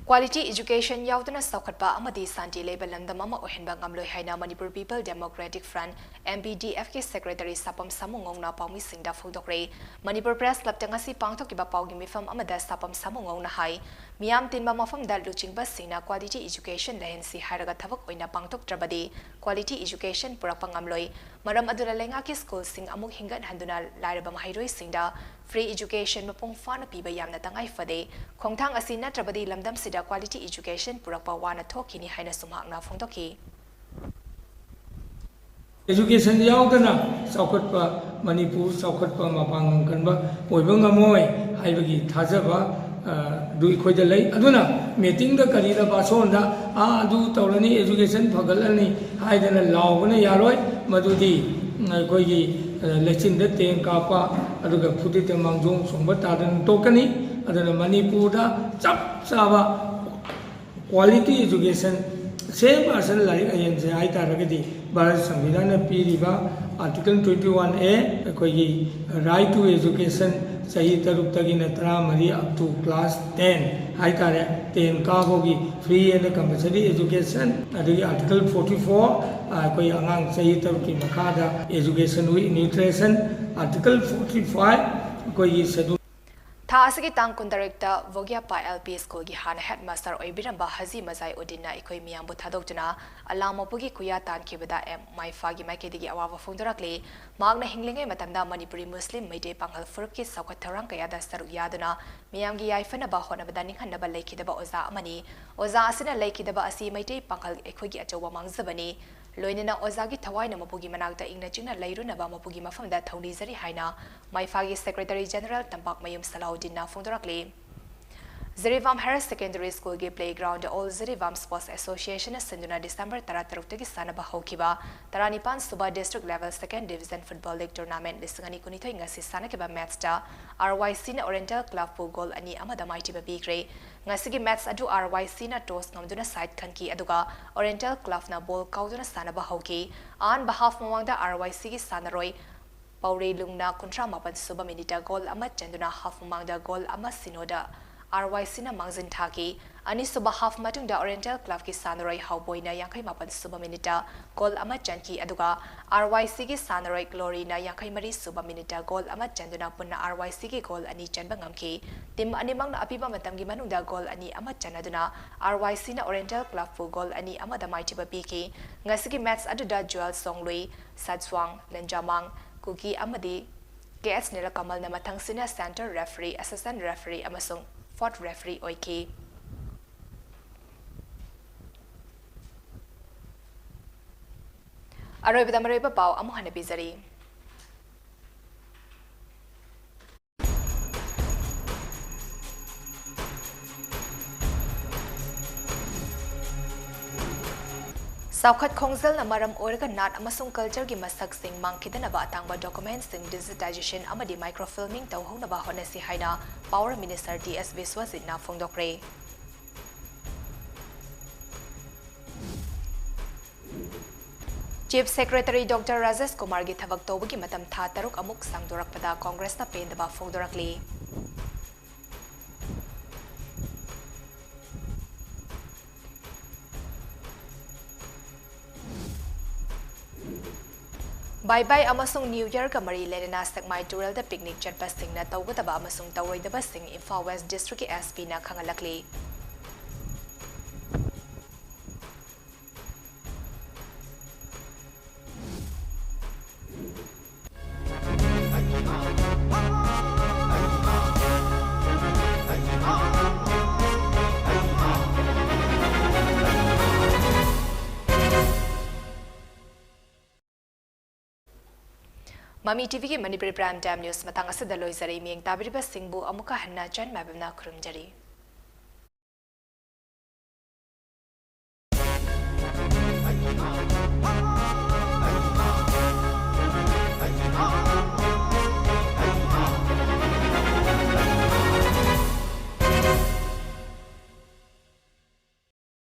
Quality education ꯌꯥꯎꯗꯅ ꯆꯥꯎꯈꯠꯄ ꯑꯃꯗꯤ ꯁꯥꯟꯇꯤ ꯂꯩꯕ ꯂꯝꯗꯝ ꯑꯃ ꯑꯣꯏꯍꯟꯕ ꯉꯝꯂꯣꯏ ꯍꯥꯏꯅ Manipur People Democratic Front, M P D Fꯀꯤ secretary ꯁꯥꯄꯝ ꯁꯥꯃꯨꯉꯧꯅ ꯄꯥꯎꯃꯤꯁꯤꯡꯗ ꯐꯣꯡꯗꯣꯛꯂꯦ꯫ Manipur Press Clubꯇ ꯉꯁꯤ ꯄꯥꯡꯊꯣꯛꯈꯤꯕ ꯄꯥꯎꯒꯤ ꯃꯤꯐꯝ ꯑꯃꯗ ꯁꯥꯄꯝ ꯁꯥꯃꯨꯉꯧꯅ ꯍꯥꯏ, ꯃꯤꯌꯥꯝ ꯇꯤꯟꯕ ꯃꯐꯝꯗ ꯂꯨꯆꯤꯡꯕꯁꯤꯡꯅ quality education ꯂꯩꯍꯟꯁꯤ ꯍꯥꯏꯔꯒ ꯊꯕꯛ ꯑꯣꯏꯅ ꯄꯥꯡꯊꯣꯛꯇ꯭ꯔꯕꯗꯤ quality education ꯄꯨꯔꯛꯄ ꯉꯝꯂꯣꯏ꯫ ꯃꯔꯝ ꯑꯗꯨꯅ ꯂꯩꯉꯥꯛꯀꯤ ꯁ꯭ꯀꯨꯜꯁꯤꯡ ꯑꯃꯨꯛ ꯍꯤꯡꯒꯠꯍꯟꯗꯨꯅ ꯂꯥꯏꯔꯕ ꯃꯍꯩꯔꯣꯏꯁꯤꯡꯗ free education ꯃꯄꯨꯡ ꯐꯥꯅ ꯄꯤꯕ ꯌꯥꯝꯅ ꯇꯉꯥꯏ ꯐꯗꯦ꯫ ꯈꯣꯡꯊꯥꯡ ꯑꯁꯤ ꯅꯠꯇ꯭ꯔꯕꯗꯤ ꯂꯝꯗꯝꯁꯤꯗ quality education ꯄꯨꯔꯛꯄ ꯋꯥꯅ ꯊꯣꯛꯈꯤꯅꯤ ꯍꯥꯏꯅꯁꯨ ꯃꯍꯥꯛꯅ ꯐꯣꯡꯗꯣꯛꯈꯤ꯫ Education ꯌꯥꯎꯗꯅ ꯆꯥꯎꯈꯠꯄ ꯃꯅꯤꯄꯨꯔ ꯆꯥꯎꯈꯠꯄ ꯃꯄꯥꯡꯒꯜ ꯀꯟꯕ ꯑꯣꯏꯕ ꯉꯝꯃꯣꯏ ꯍꯥꯏꯕꯒꯤ ꯊꯥꯖꯕ, ꯑ, ꯑꯗꯨ ꯑꯩꯈꯣꯏꯗ ꯂꯩ꯫ ꯑꯗꯨꯅ meeting ꯗ ꯀꯔꯤꯗ ꯚꯥꯁꯣꯟꯗ, "ꯑꯥ, ꯑꯗꯨ ꯇꯧꯔꯅꯤ, education ꯐꯒꯠꯂꯅꯤ" ꯍꯥꯏꯗꯅ ꯂꯥꯎꯕꯅ ꯌꯥꯔꯣꯏ꯫ ꯃꯗꯨꯗꯤ ꯑꯩꯈꯣꯏꯒꯤ, ꯑ, ꯂꯩꯆꯤꯟꯗ ꯇꯦꯟ ꯀꯥꯞꯄ, ꯑꯗꯨꯒ ꯐꯨꯗꯤꯠꯇ ꯃꯥꯡꯖꯣꯡ ꯆꯣꯡꯕ ꯇꯥꯗꯅ ꯇꯣꯛꯀꯅꯤ꯫ ꯑꯗꯨꯅ ꯃꯅꯤꯄꯨꯔꯗ ꯆꯞ ꯆꯥꯕ quality education, same person ꯂꯥꯏꯔꯤꯛ ꯑꯍꯦꯟꯁꯦ ꯍꯥꯏꯇꯥꯔꯒꯗꯤ ꯚꯥꯔꯠ ꯁꯪꯕꯤꯙꯥꯟꯅ ꯄꯤꯔꯤꯕ Article twenty one A, ꯑꯩꯈꯣꯏꯒꯤ right to education, ꯆꯍꯤ ꯇꯔꯨꯛꯇꯒꯤꯅ ꯇꯔꯥꯃꯔꯤ up to class ten ꯍꯥꯏꯇꯥꯔꯦ, ten ꯀꯥꯐꯥꯎꯒꯤ free and compulsory education, ꯑꯗꯒꯤ Article forty four, ꯑꯩꯈꯣꯏ ꯑꯉꯥꯡ ꯆꯍꯤ ꯇꯔꯨꯛꯀꯤ ꯃꯈꯥꯗ education with nutrition, Article forty five, ꯑꯩꯈꯣꯏꯒꯤ schedule ꯊꯥ ꯑꯁꯤꯒꯤ ꯇꯥꯡ ꯀꯨꯟꯇꯔꯦꯠꯇ ꯚꯣꯒꯤꯌꯥꯄꯥ L P school ꯒꯤ ꯍꯥꯟꯅ headmaster ꯑꯣꯏꯕꯤꯔꯝꯕ ꯍꯖꯤ ꯃꯖꯥꯏ ꯎꯗꯤꯟꯅ ꯑꯩꯈꯣꯏ ꯃꯤꯌꯥꯝꯕꯨ ꯊꯥꯗꯣꯛꯇꯨꯅ ꯑꯜꯂꯥ ꯃꯄꯨꯒꯤ ꯈꯨꯌꯥ ꯇꯥꯟꯈꯤꯕꯗ ꯑꯦꯝ ꯃꯥꯏꯐꯥꯒꯤ ꯃꯥꯏꯀꯩꯗꯒꯤ ꯑꯋꯥꯕ ꯐꯣꯡꯗꯣꯔꯛꯂꯤ꯫ ꯃꯍꯥꯛꯅ ꯍꯤꯡꯂꯤꯉꯩ ꯃꯇꯝꯗ ꯃꯅꯤꯄꯨꯔꯤ ꯃꯨꯁꯂꯤꯝ ꯃꯩꯇꯩ ꯄꯥꯉꯜ ꯐꯨꯔꯨꯞꯀꯤ ꯆꯥꯎꯈꯠ ꯊꯧꯔꯥꯡ ꯀꯌꯥꯗ ꯁꯔꯨꯛ ꯌꯥꯗꯨꯅ ꯃꯤꯌꯥꯝꯒꯤ ꯌꯥꯏꯐꯅꯕ ꯍꯣꯠꯅꯕꯗ ꯅꯤꯡꯍꯟꯅꯕ ꯂꯩꯈꯤꯗꯕ ꯑꯣꯖꯥ ꯑꯃꯅꯤ꯫ ꯑꯣꯖꯥ ꯑꯁꯤꯅ ꯂꯩꯈꯤꯗꯕ ꯑꯁꯤ ꯃꯩꯇꯩ ꯄꯥꯉꯜ ꯑꯩꯈꯣꯏꯒꯤ ꯑꯆꯧꯕ ꯃꯥꯡꯖꯕꯅꯤ꯫ ꯂꯣꯏꯅꯅ ꯑꯣꯖꯥꯒꯤ ꯊꯋꯥꯏꯅ ꯃꯄꯨꯒꯤ ꯃꯅꯥꯛꯇ ꯏꯪꯅ ꯆꯤꯛꯅ ꯂꯩꯔꯨꯅꯕ ꯃꯄꯨꯒꯤ ꯃꯐꯝꯗ ꯊꯧꯅꯤꯖꯔꯤ ꯍꯥꯏꯅ ꯃꯥꯏꯐꯥꯒꯤ Secretary General ꯇꯝꯄꯥꯛꯃꯌꯨꯝ ꯁꯂꯥꯎꯗꯤꯟꯅ ꯐꯣꯡꯗꯣꯔꯛꯂꯤ꯫ Jiribam Higher Secondary School ꯒꯤ playground All Jiribam Sports Association ꯅ ꯁꯤꯟꯗꯨꯅ December ꯇꯔꯥꯇꯔꯨꯛꯇꯒꯤ ꯁꯥꯟꯅꯕ ꯍꯧꯈꯤꯕ ꯇꯔꯥꯅꯤꯄꯥꯟ ꯁꯨꯕ District Level Second Division Football League Tournament ꯂꯤꯁꯤꯡ ꯑꯅꯤ ꯀꯨꯟꯅꯤꯊꯣꯏ ꯉꯁꯤ ꯁꯥꯟꯅꯈꯤꯕ match ꯇ R Y C ꯅ Oriental Club ꯄꯨ goal ꯑꯅꯤ ꯑꯃꯗ ꯃꯥꯏꯊꯤꯕ ꯄꯤꯈ꯭ꯔꯦ꯫ ꯉꯁꯤꯒꯤ match ꯑꯗꯨ R Y C ꯅ toss ꯉꯝꯗꯨꯅ side ꯈꯟꯈꯤ, ꯑꯗꯨꯒ Oriental Club ꯅ ball ꯀꯥꯎꯗꯨꯅ ꯁꯥꯟꯅꯕ ꯍꯧꯈꯤ꯫ ꯑꯍꯥꯟꯕ half ꯃꯃꯥꯡꯗ R Y C ꯒꯤ ꯁꯥꯟꯅꯔꯣꯏ ꯄꯥꯎꯔꯩꯂꯨꯡꯅ ꯀꯨꯟꯊ꯭ꯔꯥ ꯃꯥꯄꯟ ꯁꯨꯕ minute ꯇ goal ꯑꯃ ꯆꯟꯗꯨꯅ half ꯃꯃꯥꯡꯗ goal ꯑꯃ ꯁꯤꯅꯣꯗ ꯑꯥꯔ ꯋꯥꯏ ꯁꯤꯅ ꯃꯥꯡꯖꯤꯟ ꯊꯥꯈꯤ꯫ ꯑꯅꯤꯁꯨꯕ half ꯃꯇꯨꯡꯗ Oriental Clubꯀꯤ ꯁꯥꯟꯅꯔꯣꯏ ꯍꯥꯎꯕꯣꯏꯅ ꯌꯥꯡꯈꯩ ꯃꯥꯄꯟ ꯁꯨꯕ minuteꯇ goal ꯑꯃ ꯆꯟꯈꯤ, ꯑꯗꯨꯒ ꯑꯥꯔ ꯋꯥꯏ ꯁꯤꯒꯤ ꯁꯥꯟꯅꯔꯣꯏ Gloryꯅ ꯌꯥꯡꯈꯩ ꯃꯔꯤ ꯁꯨꯕ minuteꯇ goal ꯑꯃ ꯆꯟꯗꯨꯅ ꯄꯨꯟꯅ ꯑꯥꯔ ꯋꯥꯏ ꯁꯤꯒꯤ goal ꯑꯅꯤ ꯆꯟꯕ ꯉꯝꯈꯤ꯫ Team ꯑꯅꯤꯃꯛꯅ ꯑꯄꯤꯕ ꯃꯇꯝꯒꯤ ꯃꯅꯨꯡꯗ goal ꯑꯅꯤ ꯑꯃ ꯆꯟꯅꯗꯨꯅ ꯑꯥꯔ ꯋꯥꯏ ꯁꯤꯅ Oriental Clubꯄꯨ goal ꯑꯅꯤ ꯑꯃꯗ ꯃꯥꯏꯊꯤꯕ ꯄꯤꯈꯤ꯫ ꯉꯁꯤꯒꯤ match ꯑꯗꯨꯗ Joel ꯁꯣꯡꯂꯨꯏ, ꯁꯠꯁ꯭ꯋꯥꯡ ꯂꯦꯟꯖꯥꯃꯥꯡ, ꯀꯨꯀꯤ ꯑꯃꯗꯤ ꯀꯦ ꯑꯦꯁ ꯅꯤꯂꯀꯃꯜꯅ ꯃꯊꯪꯁꯤꯅ center referee, assistant referee ꯑꯃꯁꯨꯡ fourth referee ꯑꯣꯏꯈꯤ꯫ ꯑꯔꯣꯏꯕꯗ ꯃꯔꯨꯑꯣꯏꯕ ꯄꯥꯎ ꯑꯃꯨꯛ ꯍꯟꯅ ꯄꯤꯖꯔꯤ꯫ ꯆꯥꯎꯈꯠ ꯈꯣꯡꯖꯦꯜꯅ ꯃꯔꯝ ꯑꯣꯏꯔꯒ ꯅꯥꯠ ꯑꯃꯁꯨꯡ cultureꯒꯤ ꯃꯁꯛꯁꯤꯡ ꯃꯥꯡꯈꯤꯗꯅꯕ ꯑꯇꯥꯡꯕ documentsꯁꯤꯡ digitization ꯑꯃꯗꯤ microfilming ꯇꯧꯍꯧꯅꯕ ꯍꯣꯠꯅꯁꯤ ꯍꯥꯏꯅ Power Minister ꯇꯤ ꯑꯦꯁ ꯕꯤꯁ꯭ꯋꯖꯤꯠꯅ ꯐꯣꯡꯗꯣꯛꯈ꯭ꯔꯦ꯫ Chief Secretary Doctor ꯔꯥꯖꯦꯁ ꯀꯨꯃꯥꯔꯒꯤ ꯊꯕꯛ ꯇꯧꯕꯒꯤ ꯃꯇꯝ ꯊꯥ ꯇꯔꯨꯛ ꯑꯃꯨꯛ ꯁꯥꯡꯗꯣꯔꯛꯄꯗ Congressꯅ ꯄꯦꯟꯗꯕ ꯐꯣꯡꯗꯣꯔꯛꯂꯤ꯫ ꯕꯥꯏ ꯕꯥꯏ ꯑꯃꯁꯨꯡ New Yearꯒ ꯃꯔꯤ ꯂꯩꯅꯅ ꯁꯦꯛꯃꯥꯏ ꯇꯨꯔꯦꯜꯗ picnic ꯆꯠꯄꯁꯤꯡꯅ ꯇꯧꯒꯗꯕ ꯑꯃꯁꯨꯡ ꯇꯧꯔꯣꯏꯗꯕꯁꯤꯡ Imphal West Districtꯀꯤ S Pꯅ ꯈꯪꯍꯜꯂꯛꯂꯤ꯫ ꯃꯃꯤ ꯇꯤꯚꯤꯒꯤ ꯃꯅꯤꯄꯨꯔꯤ prime time news ꯃꯇꯥꯡ ꯑꯁꯤꯗ ꯂꯣꯏꯖꯔꯦ꯫ ꯃꯤꯠꯌꯦꯡ ꯇꯥꯕꯤꯔꯤꯕꯁꯤꯡꯕꯨ ꯑꯃꯨꯛꯀ ꯍꯟꯅ ꯆꯟ ꯃꯥꯏꯕꯝꯅ ꯈꯨꯔꯨꯝꯖꯔꯤ꯫